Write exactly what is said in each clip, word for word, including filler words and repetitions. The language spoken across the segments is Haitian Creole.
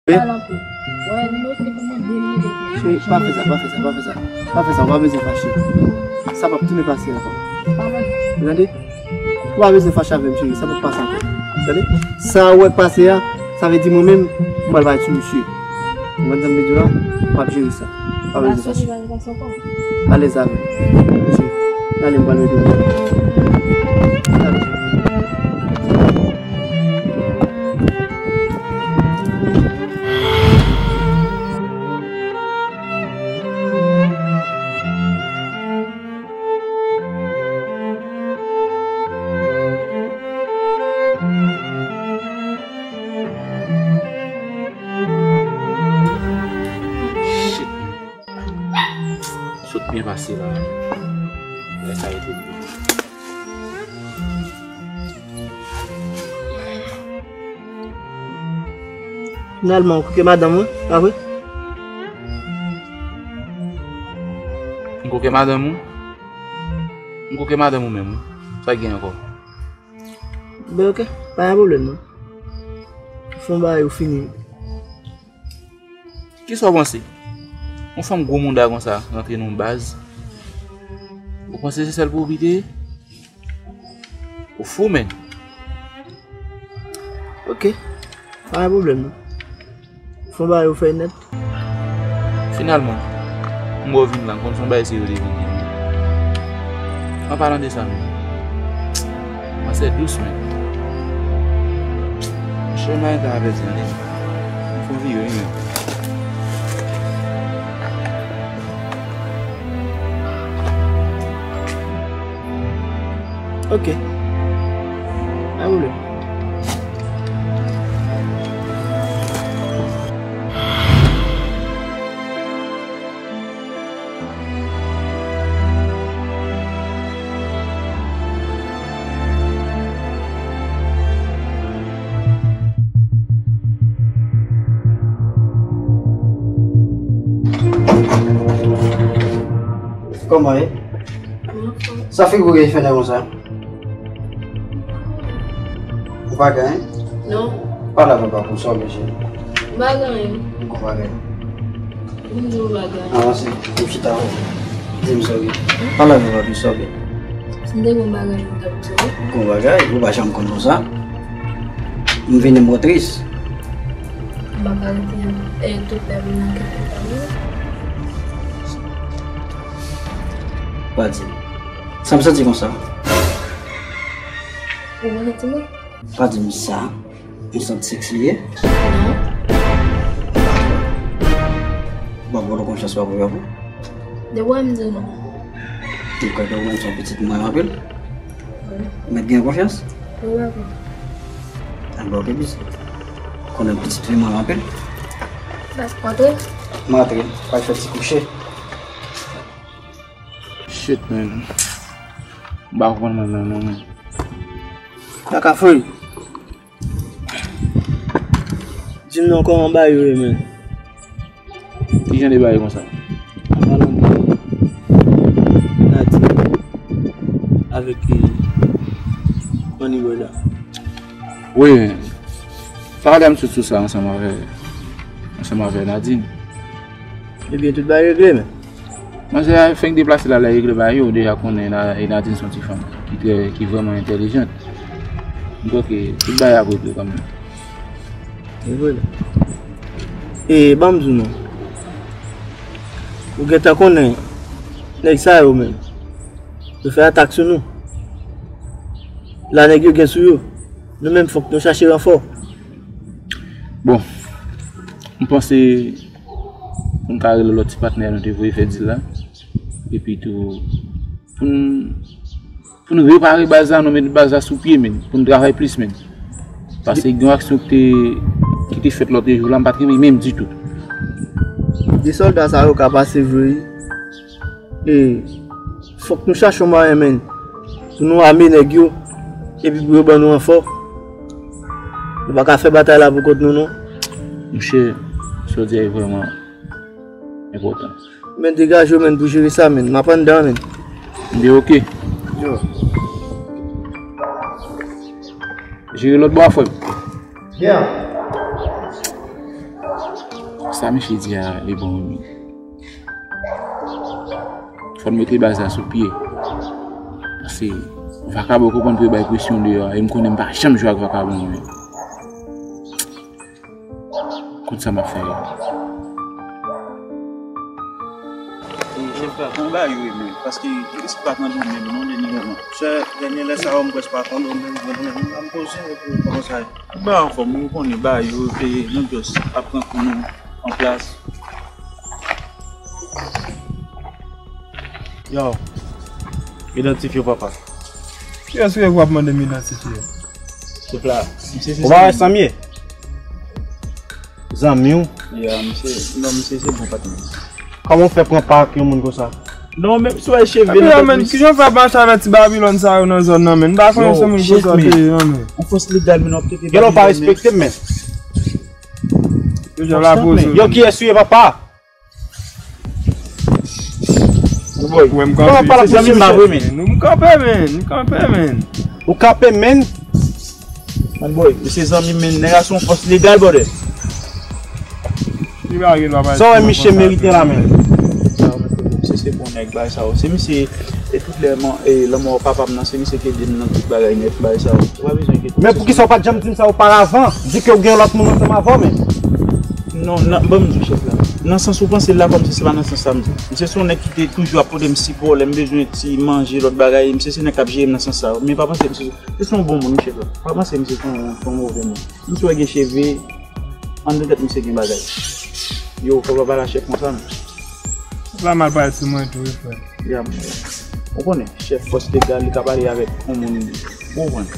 Pale anpil. Wè, nimewo telefòn mwen, de nimewo telefòn. Cheri, pa fè sa, pa fè sa, pa fè sa. Pa fè sa, ou pa bezwen fache. Sa p ap tounen pase ankò. Ou tande? Ou pa bezwen fache avè m, cheri, sa p ap pase ankò. Ou tande? Sa ou wè k pase a, sa vle di mwen menm, m pral pale sou misye. Ou konprann sa m vle di w la? M ap jere sa. Pa bezwen fache. Alèz avè m. Cheri, ale, m pral mete w. Ale. Shit. Sot byen pase la. Lè sa rete byen. Finalman, ou koke madanm ou, pa vre? M koke madanm ou? M koke madanm ou menm, wi. Sa gen ankò? Ben, ok, pa gen pwoblèm, non. Fè yon bagay, ou fini. Kisa w panse? Yon fanm gwo mouda konsa rantre nan yon baz. Ou panse se sèl pwobite? Ou fou, menn. Ok. Pa gen pwoblèm, non. Fè yon bagay ou fè nèt. Finalman, m wè w vin la, m konn se yon bagay serye w te vin gen. An palan de sa menm, m a sè dous menm. Monchè, m a ta apèdi tande. M fè yon vire wi menm. Ok. Pa gen pwoblèm. Kòman ye? Sa figi w gen fè konsa? Ou pa gen? Non. Pale avè papa w, sa w gen, cheri? M pa gen anyen. Ou pa gen? Vin di w bagay. Avanse, ou chita, di m sa w gen. Pale avè papi, sa w gen. Si m te gen yon bagay, m t ap di w. Ou gen yon bagay, ou pa janm konn konsa. M vini, m tris. M pa ka rete, eh, tout la vin nan kèk eta, wi. Pa di m. Sa m santi konsa? Ou konn santi mwen? Pa di m sa. Yon sant sèks li ye? Non. Ou pa fè konfyans pa pou yo. De wè m di non. Ou kwè ke ou menm se yon pitit mwen anpil? Wi. Mèt gen konfyans? Wi, papa. Anben, ok, pitit. Konnen pitit fi mwen anpil. Antre. M antre. Pral fè ti kouche. Shit, man. M pa konprann mwen menm non, man. Kaka fri. Di m non, kòman bagay yo ye, man? Kijan de bagay konsa? An palan de Nadine avèk, eh, Money Brother. Wi, men. Sa a m sot sou sa ansanm avè, ansanm avè Nadine. Ebyen, tout bagay regle, men. Manzè a fenk deplase l al regle bagay yo, ou deja konnen Na-, e Nadine se yon ti fanm ki trè, ki vrèman entèlijant. M kwè ke tout bagay ap regle kanmenm. E vre. E, ban m di w non. Ou gentan konnen, nèg sa yo menm, yo fè atak sou nou. La nèg yo gen sou yo. Nou menm fòk nou chache ranfò. Bon, m panse pou n ka rele lòt ti patnè nou te voye fè dil la. Epi tou, pou n, pou n repare baz la, nou met baz la sou pye, men, pou n travay plis, men. Paske gen yon aksyon ki te, ki te fèt lòt jou la, m pa t renmen menm ditou. De sòlda sa yo ka pase vre, wi. E fòk nou chache yon mwayen, men, pou nou ame nèg yo, epi pou yo ban nou ranfò. Nou pa ka fè batay la pou kont nou, non. Monchè, sa w di a vrèman enpòtan. Men degaje w, men, pou jere sa, men. M ap anndan, men. Ebyen, ok. Yo. Jere lòt bò a, frè m. Yeah. Sa misye di a, li bon wi. Fò n mete baz la sou pye. Paske vakabon konprann pou yo bay presyon deyò a, e m konnen m pa janm jwe ak vakabon mwen. Konn sa m ap fè yo. E, chèf la, fè yon bagay yo menm, paske m pa tande w menm, non, dènye moman. Sè, dènye lè sa yo, m prèske pa tande w menm, mwen menm, m poze w pou kòmanse. Ba anfòm, ou konnen bagay yo, e nou just ap pran kou nou an plas. Yo, idantifye w papa. Kiyès ou ye pou w ap mande m idantifye? Chèf la, misye se zanmi. Ou pa wè zanmi ye? Zanmi w? Ya, misye, non, misye se bon patnè. Kòman w fè pran pa ak yon moun konsa? Non, menm si w wè cheve nan tèt misye. Kijan w fè ap mache avèk ti Babilòn sa yo nan zòn nan, men? M pa konnen se moun konsa w te ye, non, men. Yon fòs legal, men w ap trete Babilòn, men. Gen lè w pa respekte m, men. Yo, jan la poze w. Yo, kiyès ou ye, papa? Boy, ou wè m kanpe. Kòman pale ak mesye m la vre, men? M kanpe, men. M kanpe, men. Ou kanpe, men? Man boy, ou se zanmi, men. Nèg la se yon fòs legal, brother. Sa w wè misye merite la, men? Misye se bon nèg, bagay sa yo. Se misye, e tout lè, e lanmò papa m nan, se misye ki ede m nan tout bagay nèt, bagay sa yo. Ou pa bezwen enkyete w. Men poukisa w pa t janm di m sa oparavan? Di ke w gen lòt moun ansanm avè w, men. Non, nan, ban m di w, chèf la. Nan sans ou panse l la, kòmsi se pa nan sans sa m di. Misye se yon nèg ki te toujou ap pote m sipò, lè m bezwen ti manje, lòt bagay. Misye se nèg k ap jere m nan sans sa. Men pa panse misye, misye se yon bon moun, wi, chèf la. Pa panse misye se yon, se yon move moun. Misye wè gen cheve, anndan tèt misye gen bagay. Yo, fò w pa pale a chèf konsa, non. Chèf la mal parèt sou mwen tou, wi, frè. Ya, m wè. Ou konnen, chèf fòs legal, li ka pale avèk yon moun, ou konprann.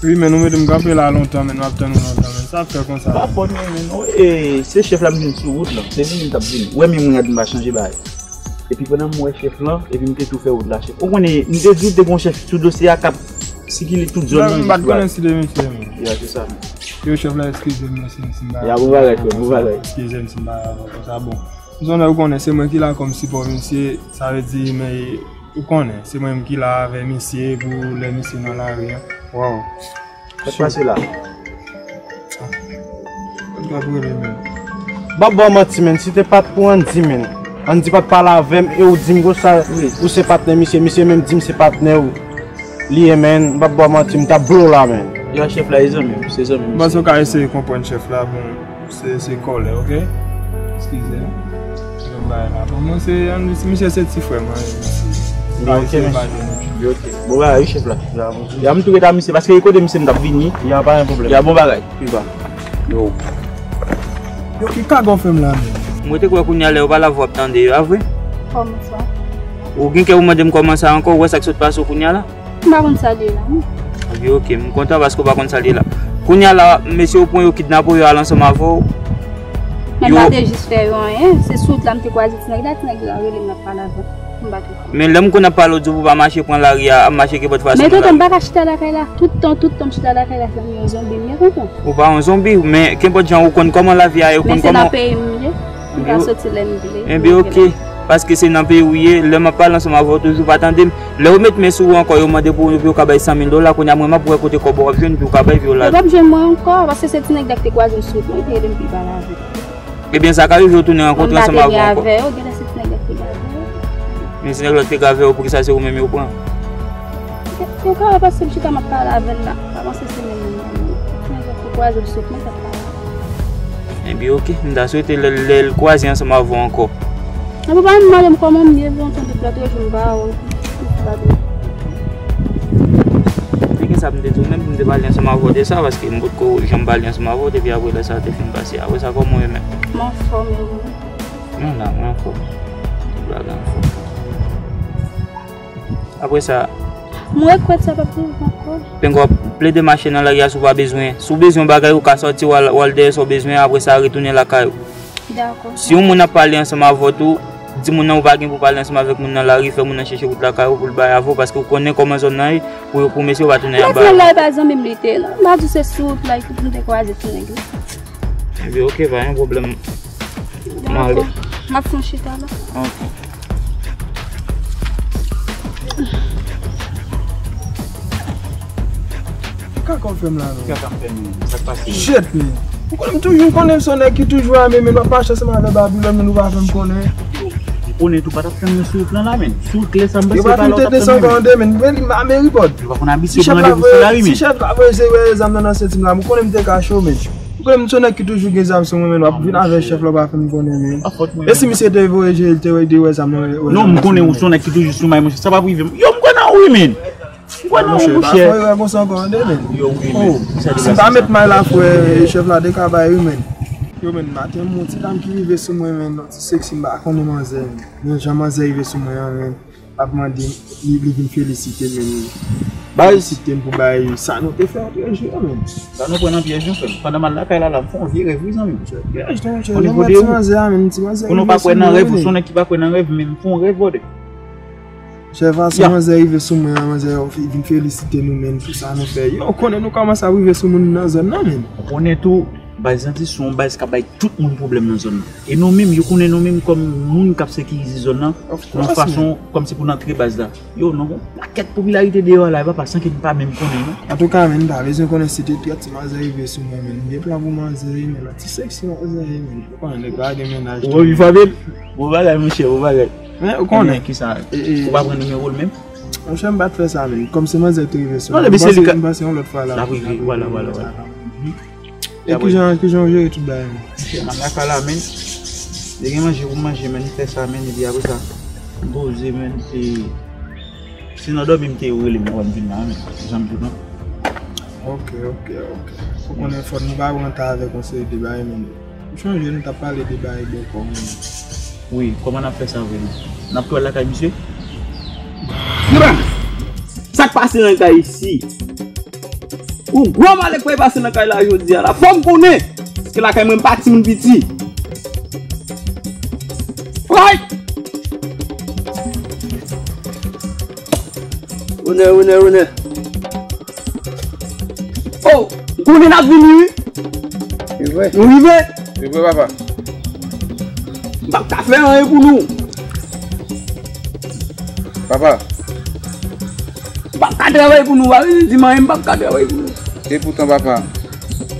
Wi, men nou mete m kanpe la lontan, men m ap tann ou lontan, men sa fè konsa. Pa fòt mwen, men non. E, se chèf la m jwenn sou wout lan. Se li menm k ap vini. Ou wè, men mwen gade m pa chanje bagay. Epi pandan m wè chèf lan, epi m te tou fè wout la, chèf. Ou konnen, m te di w te gon chèf sou dosye a k ap sikile tout zòn nan. M pa t konnen si de misye, men. Ya, se sa, men. Yo, chèf la, eskize m, mesye, si m pa. Ya, bon bagay, frè, bon bagay. Eskize m si m pa konsa, bon. Misye, ou konnen, se mwen ki la kòm sipò misye, sa vle di, men, ou konnen, se mwen menm ki la avè misye pou lè misye nan lari a. Waw. Sa k pase la? Sa k ap rele menm? M p ap ba w manti, men, si te pa t pou Andy, men. Andy pa t pale avè m, e ou di m konsa, ou se patnè misye, misye menm di m se patnè ou li ye, men. M p ap ba w manti, m t ap blow la, men. Ya, chèf la, e zanmi m, se zanmi m. M panse w ka eseye konprann chèf la, bon. Se, se kòlè, oke? Eskize. Yon bagay la. Bon, mwen se, misye se ti frè mwen, misye. Oke, mesye. Oke. Bon bagay, wi, chèf la. Ya, m tou ret a misye, paske e kote misye m t ap vini. Ya, pa gen pwoblèm. Ya, bon bagay. Pi ba. Yo. Yo, ki kagon fè m la, menm? Mwen te kwè kounye a lè yo pale avè w ap tande yo, a vre? Kòman sa? Ou gen kè ou mande m kòman sa ankò, ou wè sa k sot pase w kounye a la? M pa konn sa l ye la, non. Ebyen, oke, m kontan paske w pa konn sa l ye la. Kounye a la, mesye yo pran yo kidnape w, yo al ansanm avè w. Men m pa te jis fè yo anyen. Se sou wout la m te kwaze ti nèg la, ti nèg la rele m, l ap pale avè m. M pa te konn. Men lè m konn ap pale w, di w pou w pa mache pran lari a, ap mache kenpòt fason. Men tonton, m pa ka chita lakay la. Tout tan, tout tan m chita lakay la, se yon zonbi m ye, tonton. Ou pa yon zonbi, men kenpòt jan ou konn kòman lavi a ye, ou konn kòman. Men se nan peyi m m ye. M ka soti lè m vle. Ebyen, oke. Paske se nan peyi w ye, lè m ap pale ansanm avè w, toujou pa tande m. Lè yo met men sou ou ankò, yo mande pou, pou yo ka bay san mil dola, kounye a mwen m ap wè kote kòb ou ap jwenn, pou w ka bay vye w la. Yo p ap jwenn mwen ankò, paske se ti nèg la ki te kwaze m sou wout mwen, ki te rele m pou l pale avè m. Ebyen, sa ka rive w tounen rankontre ansanm avè w ankò. Mwen pa te gen avè yo, genlè se ti nèg la ki te gen avè yo. Men si nèg la te gen avè yo, poukisa se ou menm yo pran? Yo ka wè paske m chita m ap pale avè l la. Pa panse se menm moun nan, non. Ti nèg la ki te kwaze m sou wout mwen, sa pale. Ebyen, oke. M ta swete lè, lè l kwaze ansanm avè w ankò. Nan papa m mande m kòman m ye, bon, tankou lòt jou m pa wè w. Li gen sa pou m te di w menm, pou m te pale ansanm avè w de sa, paske m potko janm pale ansanm avè w depi apre lè sa te fin pase. Apre sa, kòman w ye menm? M anfòm, e ou menm? Mwen la, mwen anfòm. Tout bagay anfòm. Apre sa. Mwen kwè sa p ap rive ankò. Pengo ap plede mache nan lari a si w pa bezwen. Si w bezwen yon bagay, ou ka sòti, w al, w al dèyè sa w bezwen, apre sa, retounen lakay ou. Dakò. Si yon moun ap pale ansanm avè w tou, di moun nan ou pa gen pou pale ansanm avèk moun nan lari, fè moun nan chèche wout lakay ou pou l bay avè w, paske ou konnen kòman zòn nan ye, pou, pou mesye yo pa tounen anba. Mwen la, e pa zanmi m li te ye, non. M pa di w se sou wout la, epi m te kwaze ti nèg la. Ebyen, oke, pa gen pwoblèm. M ale. Dakò. M ap fè yon chita la. Oke. Kaka w fè m la, non? Kaka m fè m, sa k pase? Shit, man. Ou konnen m toujou konnen m se yon nèg ki toujou ame, men w ap mache ansanm avè Babilòn, men ou pa janm konnen. M konnen tou pa t ap tann mwen sou wout lan la, men. Sou wout lè sa m pase pa la, w t ap tann mwen, men. Yo pa kite de san kande, men. Men li ame ripòt. Yo pa konn abitye pran randevou sou lari, men. Si chèf la voye zam nan nan senti m la, m konnen m te kache w, men. Ou konnen m se yon nèg ki toujou gen zam sou mwen, men w ap vin avè chèf la, w pa fè m konnen, men. E si misye te voye je, li te wè, li te wè zam nan, wè zam nan sou mwen. Non, m konnen ou se yon nèg ki toujou sou may, monchè. Sa p ap rive m. Yo, m kwè nan ou, wi, men. M kwè nan ou, monchè. Monchè, pa fè erè konsa ankò, tande, men. Yo, wi, men. Oh, si m pa met may la, frè, chèf la te ka bay, wi, men. Yo, men, maten, m yon ti dam ki rive sou mwen, men, yon ti seksi, m pa konnen manzè, men. Men jan manzè rive sou mwen an, men. L ap mande m, li, li vin felisite m, men. Baz. Felisite m pou bay sa nou te fè antre je yo, men. Sa nou pran nan pyèj nou, frè m. Pandan m al lakay la, la, m fè yon vye rèv, wi, zanmi m. Pyèj, non, monchè. Yon lòt ti manzè a, men, ti manzè rive sou mwen, men. Konnen w pa kwè nan rèv, ou se yon nèg ki pa kwè nan rèv, men m fè yon rèv, brother. Chèf a, se manzè rive sou mwen an, manzè vin felisite nou, men, pou sa nou fè. Yo, konnen nou kòmanse ap rive sou moun nan zòn nan, men. Ou konnen tou, baz Zanti se yon baz k ap bay tout moun pwoblèm nan zòn nan. E nou menm, yo konnen nou menm kòm moun k ap sekirize zòn nan, yon fason kòmsi pou n antre baz la. Yo, nou gon pakèt popilarite deyò a la, e pa paske n pa menm konnen, non. Antouka, men, m pa bezwen konnen si te trèt, si manzè rive sou mwen, men. M gen plan pou manzè, men, ti seksi manzè, men. Ou konnen nèg pa gen mennaj tou. Bon bagay, monchè, bon bagay. Men, ou konnen. Ebyen, kisa? Ou pa pran nimewo l menm? Monchè, m pa t fè sa, men. Kòm se manzè ki te rive sou mwen, m panse, m panse yon lòt fwa l ap rive, vwala, vwala, vwala. E kijan, kijan w jere tout bagay, men? Monchè, m ap lakay la, men. Li gen manje pou m manje, men, m fè sa, men, epi apre sa, m poze, men, e si nan dòmi m te rele m, wè m vin la, men, jan m di w lan. Ok, ok, ok. Ou konnen fò nou pa pran tan avèk yon seri de bagay, men. M chonje nou t ap pale de bagay bò kò, men. Wi, kòman n ap fè sa vre, non? N ap tou al lakay misye? Grann! Sa k pase nan kay isi? Yon gwo malè k pase nan kay la jodi a la. Fò m konnen! Paske lakay mwen m pa timoun piti. Right! Onè, onè, onè. Oh, konnen n ap vini, wi. Se vre. Nou rive. Se vre, papa. M p ap ka fè anyen pou nou. Papa. M p ap ka travay pou nou, pa vin di m anyen, m p ap ka travay pou nou. Epoutan, papa,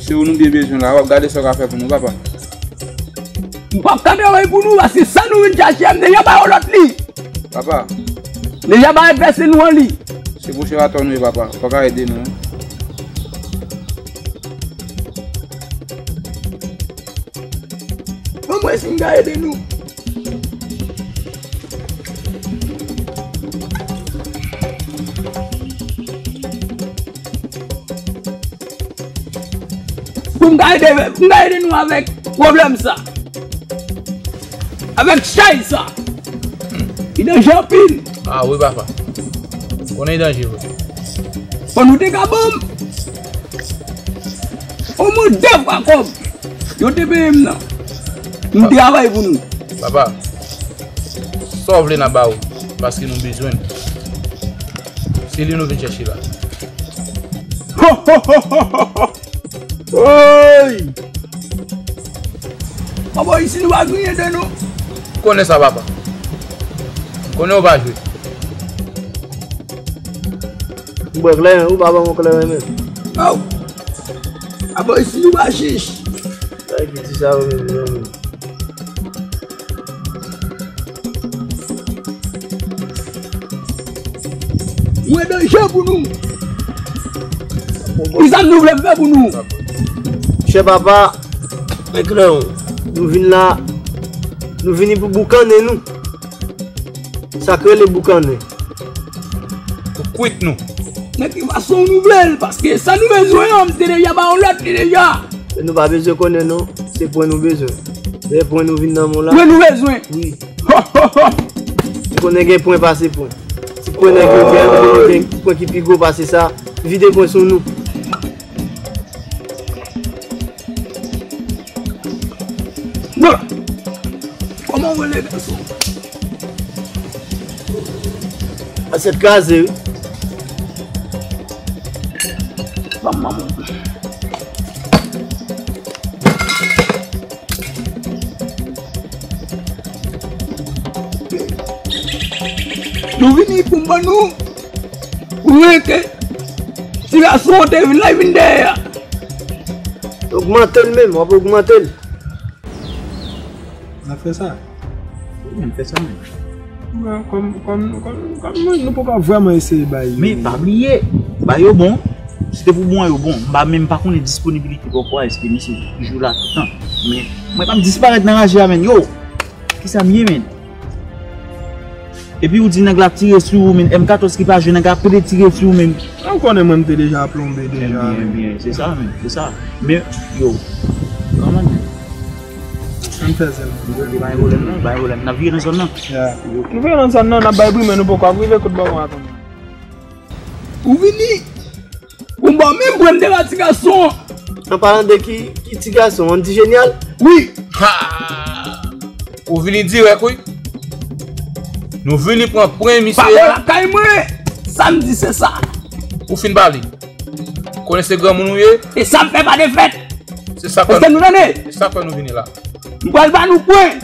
se ou nou byen bezwen la. W ap gade sa w ka fè pou nou, papa. M p ap ka travay pou nou, paske sa nou vin chache a, m deja ba yo lòt li. Papa. Deja ba advèsè nou an li. Se pwochen atò nou ye, papa. Fò w ka ede nou. Ban m wè si m ka ede nou. Pou m ka ede, m ka ede nou avèk pwoblèm sa. Avèk chay sa. Li danje anpil. Ah wi, papa. Konnen li danje vre. Fò nou te ka ban m omwen de fwa kòb yo te peye m nan. M travay pou nou. Papa, sa w vle n ap ba ou, paske nou bezwen l. Se li nou vin chèche la. Ho, ho, ho, ho, ho, ho. Oy! Papa, isi nou pa griyen de nou. Konnen sa, papa. Konnen ou pa jwe. M bwè kleren, ou pa ban mwen kleren menm. Aw! Papa, isi nou pa chich. Sa ki di sa ou menm, non, menm. Mwen danje pou nou. Kisa nou vle m fè pou nou? Chè papa, eklè w, nou vin la, nou vini pou boukannen nou. Sa k rele boukannen. Pou kwit nou. Nan ki fason nou vle l, paske sa nou bezwen an, m te deja ba yon lòt li deja. Nou pa bezwen konnen non, se pwen nou bezwen. Se pwen nou vin nan men w la. Pwen nou bezwen. Wi. Ou konnen gen pwen pase pwen. Ti pwen nèg yo gen, ou konnen gen pwen ki pi gwo pase sa. Vide pwen sou nou. Bon. Kòman w rele gason? Asyèt kraze, wi. Ban m manman. Nou vini pou m ban nou. Ou wè ke ti gason an te vin la, li vin dèyè a. Ogmante l menm, w ap ogmante l. N ap fè sa? Wi, n ap fè sa menm. Kòm, kòm, kòm, kòm nou, nou poko vrèman eseye bay yo. Men pa bliye, bay yo bon. Si te pou bon an yo bon. M pa menm pa konnen disponibilite pòpwa, èske misye toujou la tout tan. Men mwen pa m disparèt nan raje a menm. Yo! Kisa m ye menm? Epi ou di nèg la ap tire sou ou menm. M katòz ki pa jwe, nèg la ap pede tire sou ou menm. Ou konnen mwen m te deja plonbe deja. Byen, byen, se sa menm, se sa. Men, yo, kòman menm? Ann fè zen. Yo, pa gen pwoblèm non, pa gen pwoblèm. N ap vire nan zòn nan. Ya. Nou vire nan zòn nan, n ap bay bri, men nou poko ap rive kote bò mwen atande. Ou vini? Ou ba w menm pwen m te ba ti gason an. An palan de ki, ki ti gason, on di jenyal? Wi. Ha! Ou vini dirèk, wi. Nou vini pran pwen, misye. Pa bò lakay mwen. Sa m di se sa. Ou fin pale. Konnen se granmoun ou ye? E sa m fè pa defèt. Se sa k fè. Èske nou tande? Se sa k fè nou vini la. M pral ba nou pwen.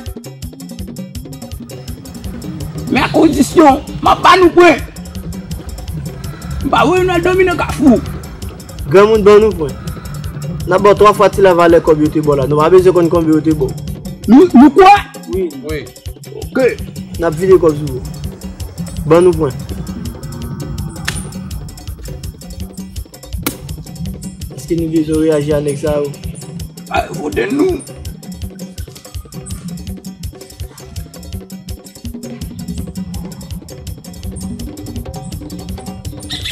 Men a kondisyon, m ap ba nou pwen. M pa vle nou al dòmi nan kafou. Granmoun, ban nou pwen. N ap ba w twa fwa ti lavalè kòb yo te ba w la. Nou pa bezwen konn konbyen yo te ba w. Nou, nou kwè? Wi. Wi. Oke. N ap vide kòb sou ou. Ban nou pwen. Èske nou bezwen reyaji a nèg sa yo? Ay, vote nou.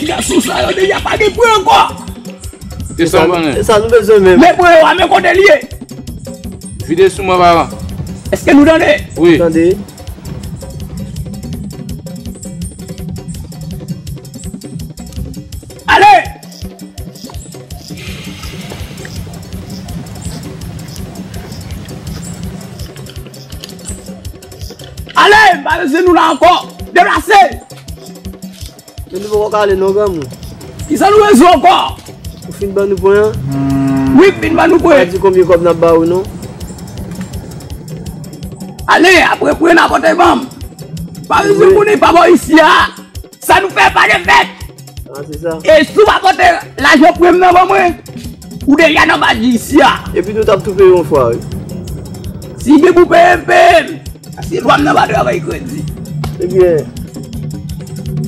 Gason sa yo deja pa gen pwen ankò. Se sa, se sa nou bezwen menm. Men pwen yo a, men kote l ye. Vide sou mwen, papa. Èske nou tande? Wi. Tande. Ale! Ale! M pa bezwen nou la ankò! Deplase! Men nou poko ka ale non, granmoun. Kisa nou bezwen ankò? Ou fin ban nou pwen an? Wi, m fin ban nou pwen. Pa di konbyen kòb n ap ba ou non. Ale, apre pwen n a pote ban m. Pa bezwen konnen pa bò isi a. Sa nou fè pa defèt. Ah, se sa. E si w pa pote lajan pwen m nan ban mwen, ou deja nan baz isi a. Epi nou t ap tou peye yon fwa, wi. Si gen pou peye m, peye m. Paske lwa m nan pa travay kredi. Ebyen,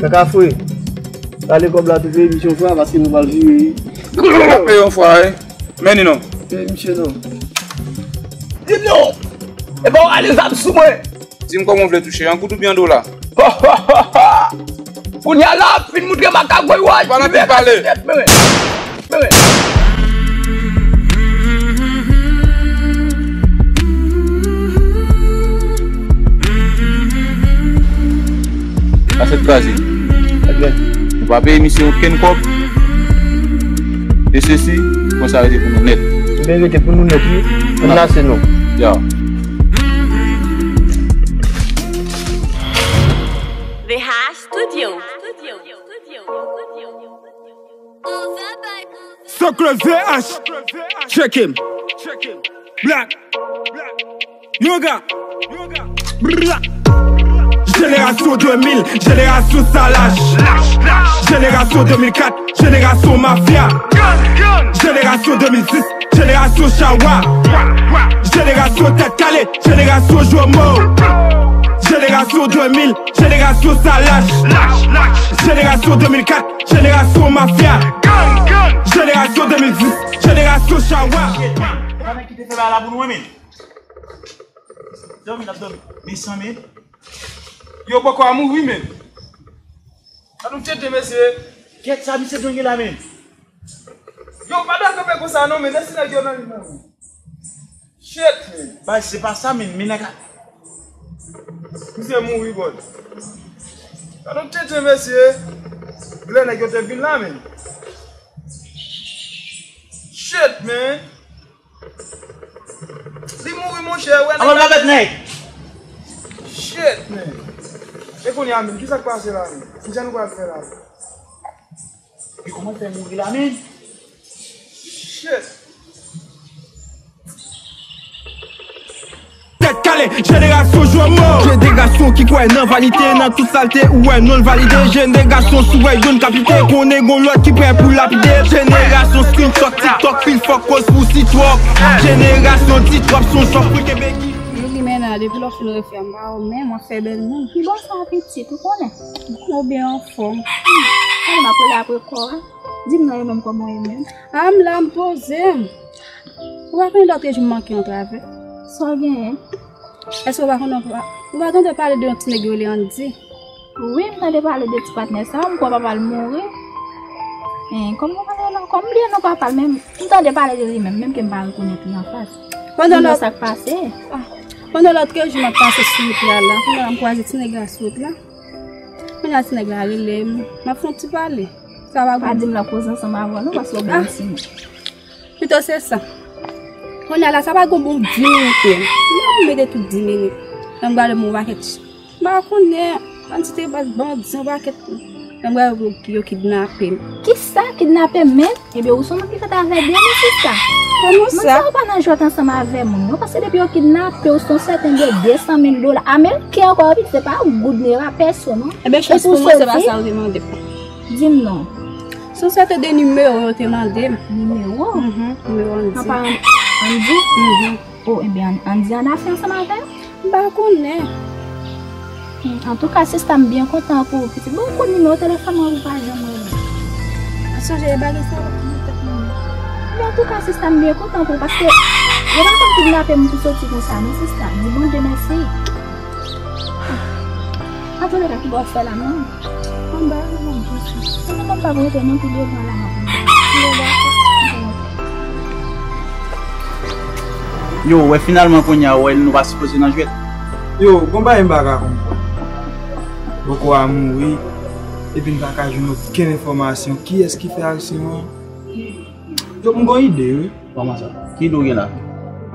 kaka fre. Rale kòb la tou, peye misye yon fwa, paske nou pral vire, wi. Peye yon fwa, wi. Men ni non. Peye misye non. Di m non. E pa w rale zam sou mwen. Di m kòman w vle touche, an goud oubyen an dola? Kounye a la, ap fin moutre makagwèy w a. Pa nan pil pale. Kaset kraze. Nou pa peye misye okenn kòb. De sesi, konsa rete pou nou nèt. Ebyen rete pou nou nèt, wi. Ann lase non. Ya. V H Studio. Soclo V H. Check him. Black. Yoga. Brrra. Jenerasyon de mil, jenerasyon sa lach. Jenerasyon de mil kat, jenerasyon mafya. Jenerasyon de mil sis, jenerasyon chawa. Jenerasyon tèt kale, jenerasyon jomo. Jenerasyon de mil, jenerasyon sa lach. Jenerasyon de mil kat, jenerasyon mafya. Jenerasyon de mil sis, jenerasyon chawa. Sa nèg ki te fè bagay la pou nou, men. Dòmi, n ap dòmi. Mesan, men. Yo poko a mouri, men. Sa nou tete, mesye. Kèt sa, misye dwenge la, men. Yo, pa ta kanpe konsa, non, men. Lèse nèg yo nan li, men. Shit, men. Bay, se pa sa, men. Men nèg a. Misye mouri, bòd. Sa nou tete, mesye. Lè nèg yo te vin la, men. Shit, men. Li mouri, monchè, wè nèg la. Ann pa bèt nèg. Shit, man. E kounye a menm, kisa k pase la menm? Kijan nou pral fè la? E kòman l fè mouri la menm? Shit. Tèt kale. Jenerasyon jwè mò. Jenerasyon ki kwè nan vanite, nan tout salte ou wè non l valide. Jenerasyon si w wè youn k ap lite, konnen gon lòt ki prè pou lapide. Jenerasyon screenshot TikTok, pil fòk koz pou si twòp. Jenerasyon di twòp son chòk pou kenbe ki. Youri, men nan, depi lè w fin refè m pa wè w menm, w ap fè bèl moun. Ki bò sa pitit, ou konnen? Ou byen anfòm. Ann, m ap rele apre kò a. Di m non, ou menm kòman w ye menm? A, m la, m poze m. Ou pa konnen lòt jou m manke yon travè. Sa w genyen? Èske ou pa konnen, ou pa, ou pa tande pale de yon ti nèg yo rele Andy? Wi, m tande pale de ti patnè sa, m kwè papa l mouri. Hein, kòman pale non? Kòm m bliye non papa l, men m tande pale de li menm, menm ke m pa rekonèt li anfas. Pandan lòt sa k pase. Ah, pandan lòt jou m ap pase sou wout la, la, pandan m kwaze ti nèg la sou wout la. Kounye a ti nèg la rele m, m ap fè yon ti pale. Sa va. Pa di m l ap koze ansanm avè w non, paske w byen timoun. Pito se sa. Kounye a la, sa pa gon bon di minit menm. M ap mete tout di minit. Lè m gade m yon pakèt. M pa konnen, bandi te bat bandi yon pakèt. Lè m gade yo, yo kidnape m. Kisa kidnape m menm? Ebyen, ou se yon moun ki fèt avè de moun sista. Kòman sa? Moun sa yo pa nan jwèt ansanm avè moun non, paske depi yo kidnape w, se yon sèten de de san mil dola ameriken ankò, wi, se pa goud non, e pa pèso non. Ebyen, chans pou mwen, se pa sa yo te mande m. Di m non. Se yon sèten de nimewo yo te mande m. Nimewo? Mhm, nimewo Andy. Papa Andy? Mhm. Oh, ebyen, Andy an afè ansanm avè l? M pa konnen. Hmm, antouka, sista, m byen kontan pou ou, pitit. Bon, ou konn nimewo telefòn mwen, ou pa janm rele. Sonje e bagay sa yo ki nan tèt mwen. Men antouka, sista, m byen kontan pou ou, paske yo pa konn kidnape moun pou soti konsa, non, sista. Di Bondye mèsi. Antouka, ki bò w fè la, non? Anba, anba, anba. Mwen menm pa vle rete non, pi devan la, m ap vin. Yo, wè, finalman, kounye a, wè, nou pa sipoze nan jwèt. Yo, gon bagay m pa ka konprann. Bòkò a mouri, epi n pa ka jwenn okenn enfòmasyon. Kiyès ki fè aksyon an? Yo, m gon ide, wi. Kòman sa? Ki ide w gen la?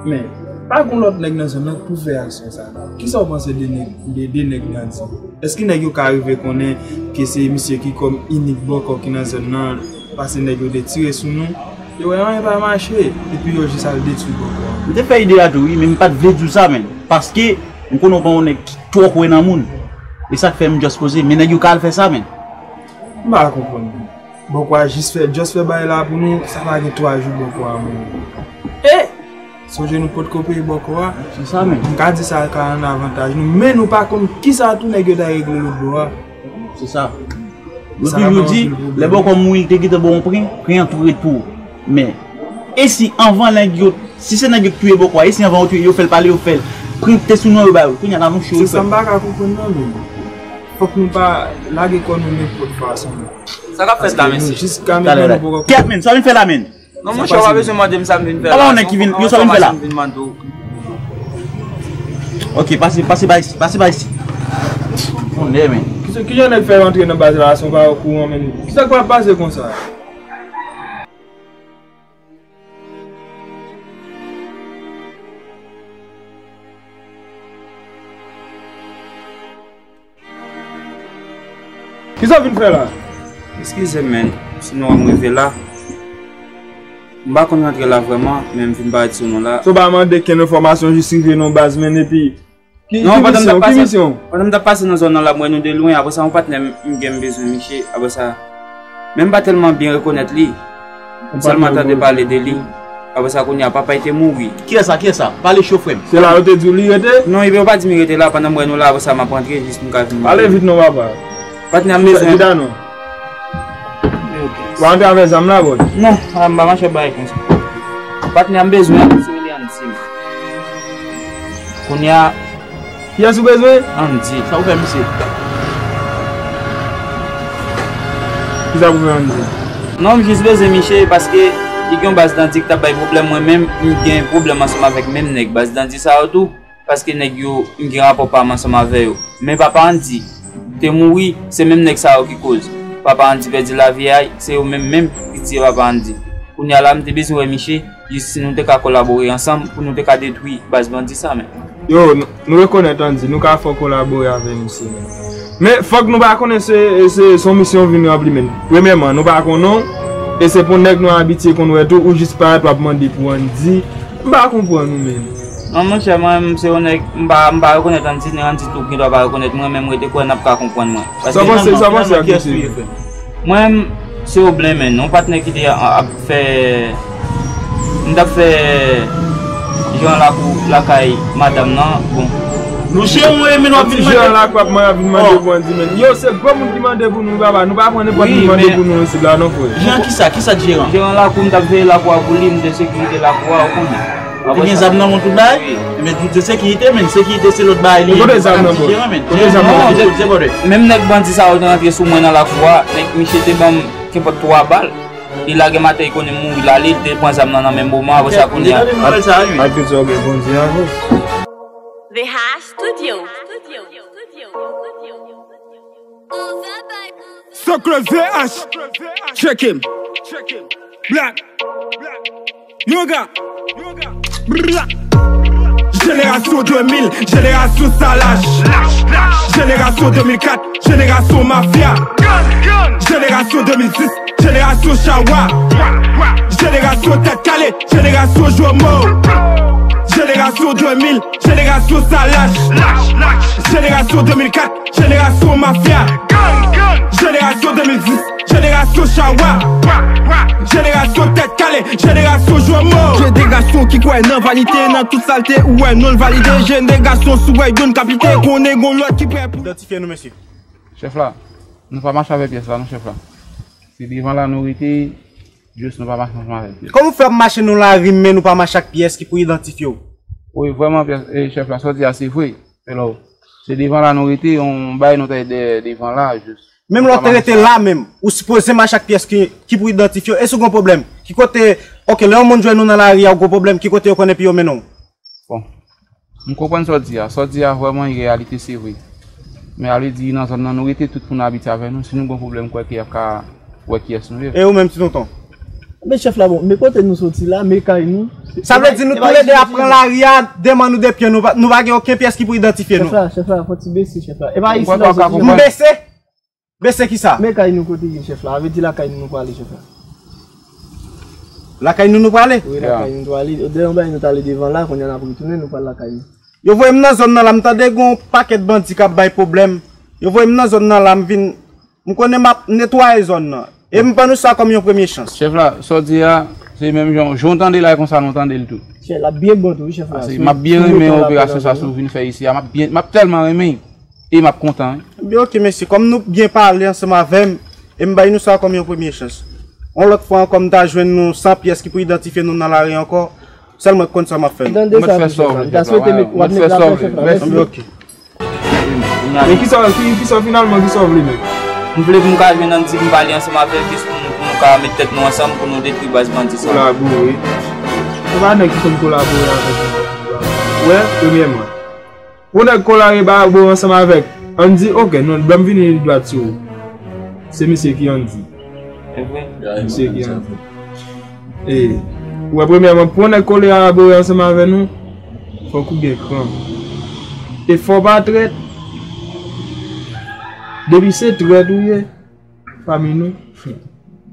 Men, pa gon lòt nèg nan zòn nan pou fè aksyon sa. Kisa w panse de nèg, de, de nèg Dandi? Èske nèg yo ka rive konnen ke se misye ki kòm inik bòkò ki nan zòn nan, pase nèg yo te tire sou nou? Yo wè anyen pa mache, epi yo jis al detwi bòkò a. M te fè ide a tou, wi, men m pa t vle di w sa, menn. Paske, m konnen w pa yon nèg ki twò kwè nan moun. E sa k fè m just poze, men nèg yo ka al fè sa, menn. M pa konprann. Bòkò a jis fè, just fè bagay la pou nou, sa pa gen twa jou bòkò a mouri. E! Sonje nou potko peye bòkò a. Se sa menm. M ka di sa ka an avantaj nou, men nou pa konn kisa tou nèg yo ta regle lòt bò a. Se sa. Yo toujou di, lè bòkò mouri, li te gentan ba w yon pren, pren an tou ret pou ou. Men, e si anvan nèg yo, si se nèg yo ki touye bòkò a, e si anvan yo touye, yo fè l pale, yo fè l, pran te sou non yo ba yo. Kounye a la nou cho. Se sa m pa ka konprann nan men. Fòk nou pa lage kò nou nenpòt fason. Sa k ap fèt la, mesye? Talè la. Kèt, men, sa w vin fè la, men? Non, monchè, w pa bezwen mande m sa m vin fè la. Ala yon nèg ki vin, yo sa w vin fè la. Ok, pase, pase ba isi, pase ba isi. Tonnè, men. Ki, ki jan nèg fè rantre nan baz la, se yon bagay kouran, men. Kisa k pral pase konsa? Kisa w vin fè la? Eskize m, men, si nou wè m rive la. M pa konn rantre la vrèman, men m vin parèt sou nou la. So w pa mande kenn enfòmasyon, jis rive nan baz, men, epi ki, ki misyon, ki misyon? Pandan m t ap pase nan zòn nan la, m wè nou de lwen, apre sa, yon patnè m, m gen m bezwen, miche, apre sa, men m pa tèlman byen rekonèt li. M sèlman tande pale de li. Apre sa, kounye a, papa l te mouri. Kiyès sa? Kiyès sa? Pale cho, frè m. Se la yo te di w li rete? Non, yo pa di m li rete la, pandan m wè nou la, apre sa, m ap rantre, jis pou m ka vin. Pale vit non, papa. Patnè m bezwen. Jida non. W antre avè zam la, bòs? Non, a, m pa mache bay konsa. Patnè m bezwen, se li an di m. Kounye a, Kiyès ou bezwen? Andy. Sa ou fè misye? Kisa pou fè Andy? Non, m jis bezwen misye paske li gen yon baz Dandi ki t ap bay pwoblèm, mwen menm, m gen pwoblèm ansanm avèk menm nèg baz Dandi sa yo tou, paske nèg yo, m gen rapò pa m ansanm avè yo. Men papa Andy te mouri, se menm nèg sa yo ki koz. Papa Andy pèdi lavi a, se yo menm menm ki tiye papa Andy. Kounye a la, m te bezwen wè misye, jis si nou te ka kolabore ansanm pou nou te ka detwi baz bandi sa menm. Yo, nou, nou rekonèt Andy, nou ka fè w kolabore avè misye menm. Men fòk nou pa konnen se, se, se yon misyon w vin ranpli menm. Premyèman, nou pa konnen w, e se pou nèg nou abitye konn wè tou, ou jis parèt w ap mande pou Andy. M pa konprann ou menm. Non, monchè, mwen menm, se yon nèg, m pa, m pa rekonèt Andy, ni Andy tou, gen dwa pa rekonèt mwen, men m rete kwè n ap ka konprann mwen. Paske Sa w panse, finalman, sa w panse finalman, ak kiyès misye? Ou ye, frè m? Mwen menm, se yon blen, men, yon patnè ki te a-, ap fè, m t ap fè jeran lakou lakay madanm nan, bon. Nou chè mwen, men w ap vin mande. Jeran lakou ap mwen ap vin mande pou Andy, men. Yo, se gwo moun ki mande pou nou, papa. Nou pa pran nenpòt moun mande pou nou isit la, non, frè. Jeran kisa? Kisa jeran? Jeran lakou, m t ap veye lakou a pou li, m te sekirite lakou a, ou konnen. Ou te gen zam nan men w tout bagay? Wi. Men tout se sekirite, men sekirite se lòt bagay li ye. Kote zam nan, bro? Kote zam nan? Menm nèg bandi sa yo te rantre sou mwen nan lakou a, nèg misye te ban m kenpòt twa bal. Li lage m atè, li konnen m mouri, l ale, li te pran zam nan nan menm moman, apre sa kounye a. Ak tout sa w gen, bandi a nou. The Hash Studio. Soklo V H. Check him. Black. Yoga. Bra. Jenerasyon de mil, jenerasyon salaj. Jenerasyon de mil kat, jenerasyon mafya. Jenerasyon de mil sis, jenerasyon chawa. Jenerasyon tèt kale, jenerasyon jomo. Jenerasyon de mil, jenerasyon salaj. Jenerasyon de mil kat, jenerasyon mafya. Jenerasyon de mil sis, jenerasyon chawa. Jenerasyon tèt kale, jenerasyon jomo. Jenerasyon ki kwè nan vanite, nan tout salte, ou wè non l valide. Jenerasyon sou wè youn kapite, konnen gon lòt ki prè pou idantifye nou, mesye. Chèf la, nou pa mache avèk pyès la, non, chèf la. Se devan la nou rete, jis nou pa mache ansanm avèk pyès. Kòman w fè ap mache nan lari, men nou pa mache ak pyès ki pou idantifye w? Wi, vrèman, pyès, e, chèf la, sa w di a, se vre. Hello. Se devan la nou rete, yon bagay nou ta de, devan la, jis. Menm lè w te rete la menm, ou sipoze mache ak pyès ki, ki pou idantifye w. E si w gen yon pwoblèm? Ki kote, oke, lè yon moun jwenn ou nan lari a, ou gen yon pwoblèm, ki kote yo konn epi yo mennen w? Bon. M konprann sa w di a. Sa w di a vrèman yon reyalite, se vre. Men sa vle di nan zòn nan nou rete, tout moun abitye avè nou. Si nou gen yon pwoblèm, kwè ke y ap ka wè kiyès nou ye. E ou menm, ti tonton? Men chèf la, bon, men kote nou soti la, men kay nou. Sa vle di nou toulède ap pran lari a, de men nou, de pye nou, pa, nou pa gen okenn pyès ki pou idantifye nou. Chèf la, chèf la, fò ti bese, chèf la. E pa isit la soti. M bese? Bese kisa? Men kay nou kote ye, chèf la. Sa vle di lakay nou nou prale, chèf la. Lakay nou nou prale? Wi, lakay nou nou prale. Dèyè yon bagay nou t ale devan la, kounye a n ap retounen, nou pral lakay nou. Yo voye m nan zòn nan la, m tande gen yon pakèt bandi k ap bay pwoblèm. Yo voye m nan zòn nan la, m vin, m konnen m ap netwaye zòn nan. E m pran nou sa kòm yon premye chans. Chèf la, sa w di a, se menm jan, jan w tande l la, e konsa nou tande l tou. Chèf, l ap byen bon tou, wi, chèf la. Paske m ap byen renmen operasyon sa sa w vin fè isi a. M ap byen, m ap tèlman renmen. E m ap kontan, wi. Ebyen, oke, mesye. Kòm nou byen pale ansanm avè m, e m bay nou sa kòm yon premye chans. Yon lòt fwa ankò, m ta jwenn nou san pyès ki pou idantifye nou nan lari ankò, sèl mwen k konn sa m ap fè nou. Ou mèt fè sa w vle, chèf la. Ou mèt fè sa w vle. Mèsi. Ebyen, oke. Men kisa, ki, kisa finalman, kisa w vle menm? M vle pou m ka jwenn Andy, m pale ansanm avè l, jis pou nou, pou nou ka met tèt nou ansanm, pou nou detwi baz bandi sa. Kolabore. Se pa nèg ki konn kolabore avèk nou. Wè, premyèman. Pou nèg kolabore ansanm avèk Andy, oke, non, ban m vini dwat sou ou. Se misye ki Andy. Se vre? Misye ki Andy. E, ou wè, premyèman, pou nèg kolabore ansanm avè nou, fòk ou gen kran. E fò w pa trèt. Depi se trèt ou ye, pami nou,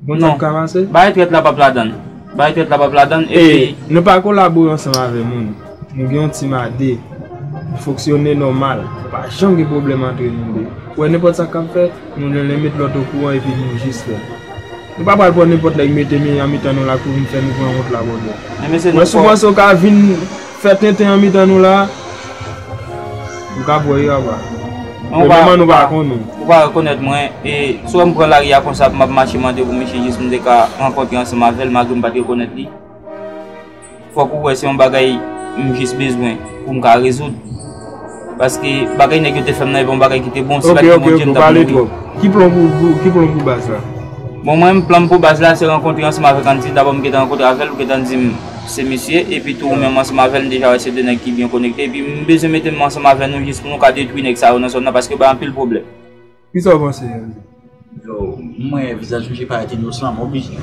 bon, sa ap ka pase. Bagay trèt la p ap ladann. Bagay trèt la p ap ladann, epi nou pa kolabore ansanm avè moun. Nou gen yon team a de. Nou fonksyone nòmal. Pa janm gen pwoblèm antre nou de. Ou wè, nenpòt sa k ap fèt, nou lè met lòt okouran epi nou jis fè. Nou pa pral pran nenpòt nèg mete men an mitan nou la pou vin fè nou pran wont la, bòdè. Ou wè, si w panse w ka vin fè tenten an mitan nou la, ou ka pran erè, bwa. Premyèman, nou pa konn ou. Ou pa rekonèt mwen, e si w wè m pran lari a konsa, m ap mache mande pou misye jis m te ka rankontre ansanm avè l, malgre m pa t rekonèt li. Fòk ou wè se yon bagay m jis bezwen pou m ka rezoud. Paske bagay nèg yo te fè m nan, e pa yon bagay ki te bon, se pa t pou Bondye m t ap mouri. Ki plan pou, pou, ki plan pou baz la? Bon, mwen, plan m pou baz la, se rankontre ansanm avèk Andy. Dabò, m gentan rankontre avè l, ou gentan di m se misye, epi tou, ou menm ansanm avè l, m deja wè se de nèg ki byen konekte, epi m bezwen mete m ansanm avè nou jis pou nou ka detwi nèg sa yo nan zòn nan, paske yo bay anpil pwoblèm. Kisa w panse, Andy? Yo, mwen, vizaj misye parèt inosan, m oblije.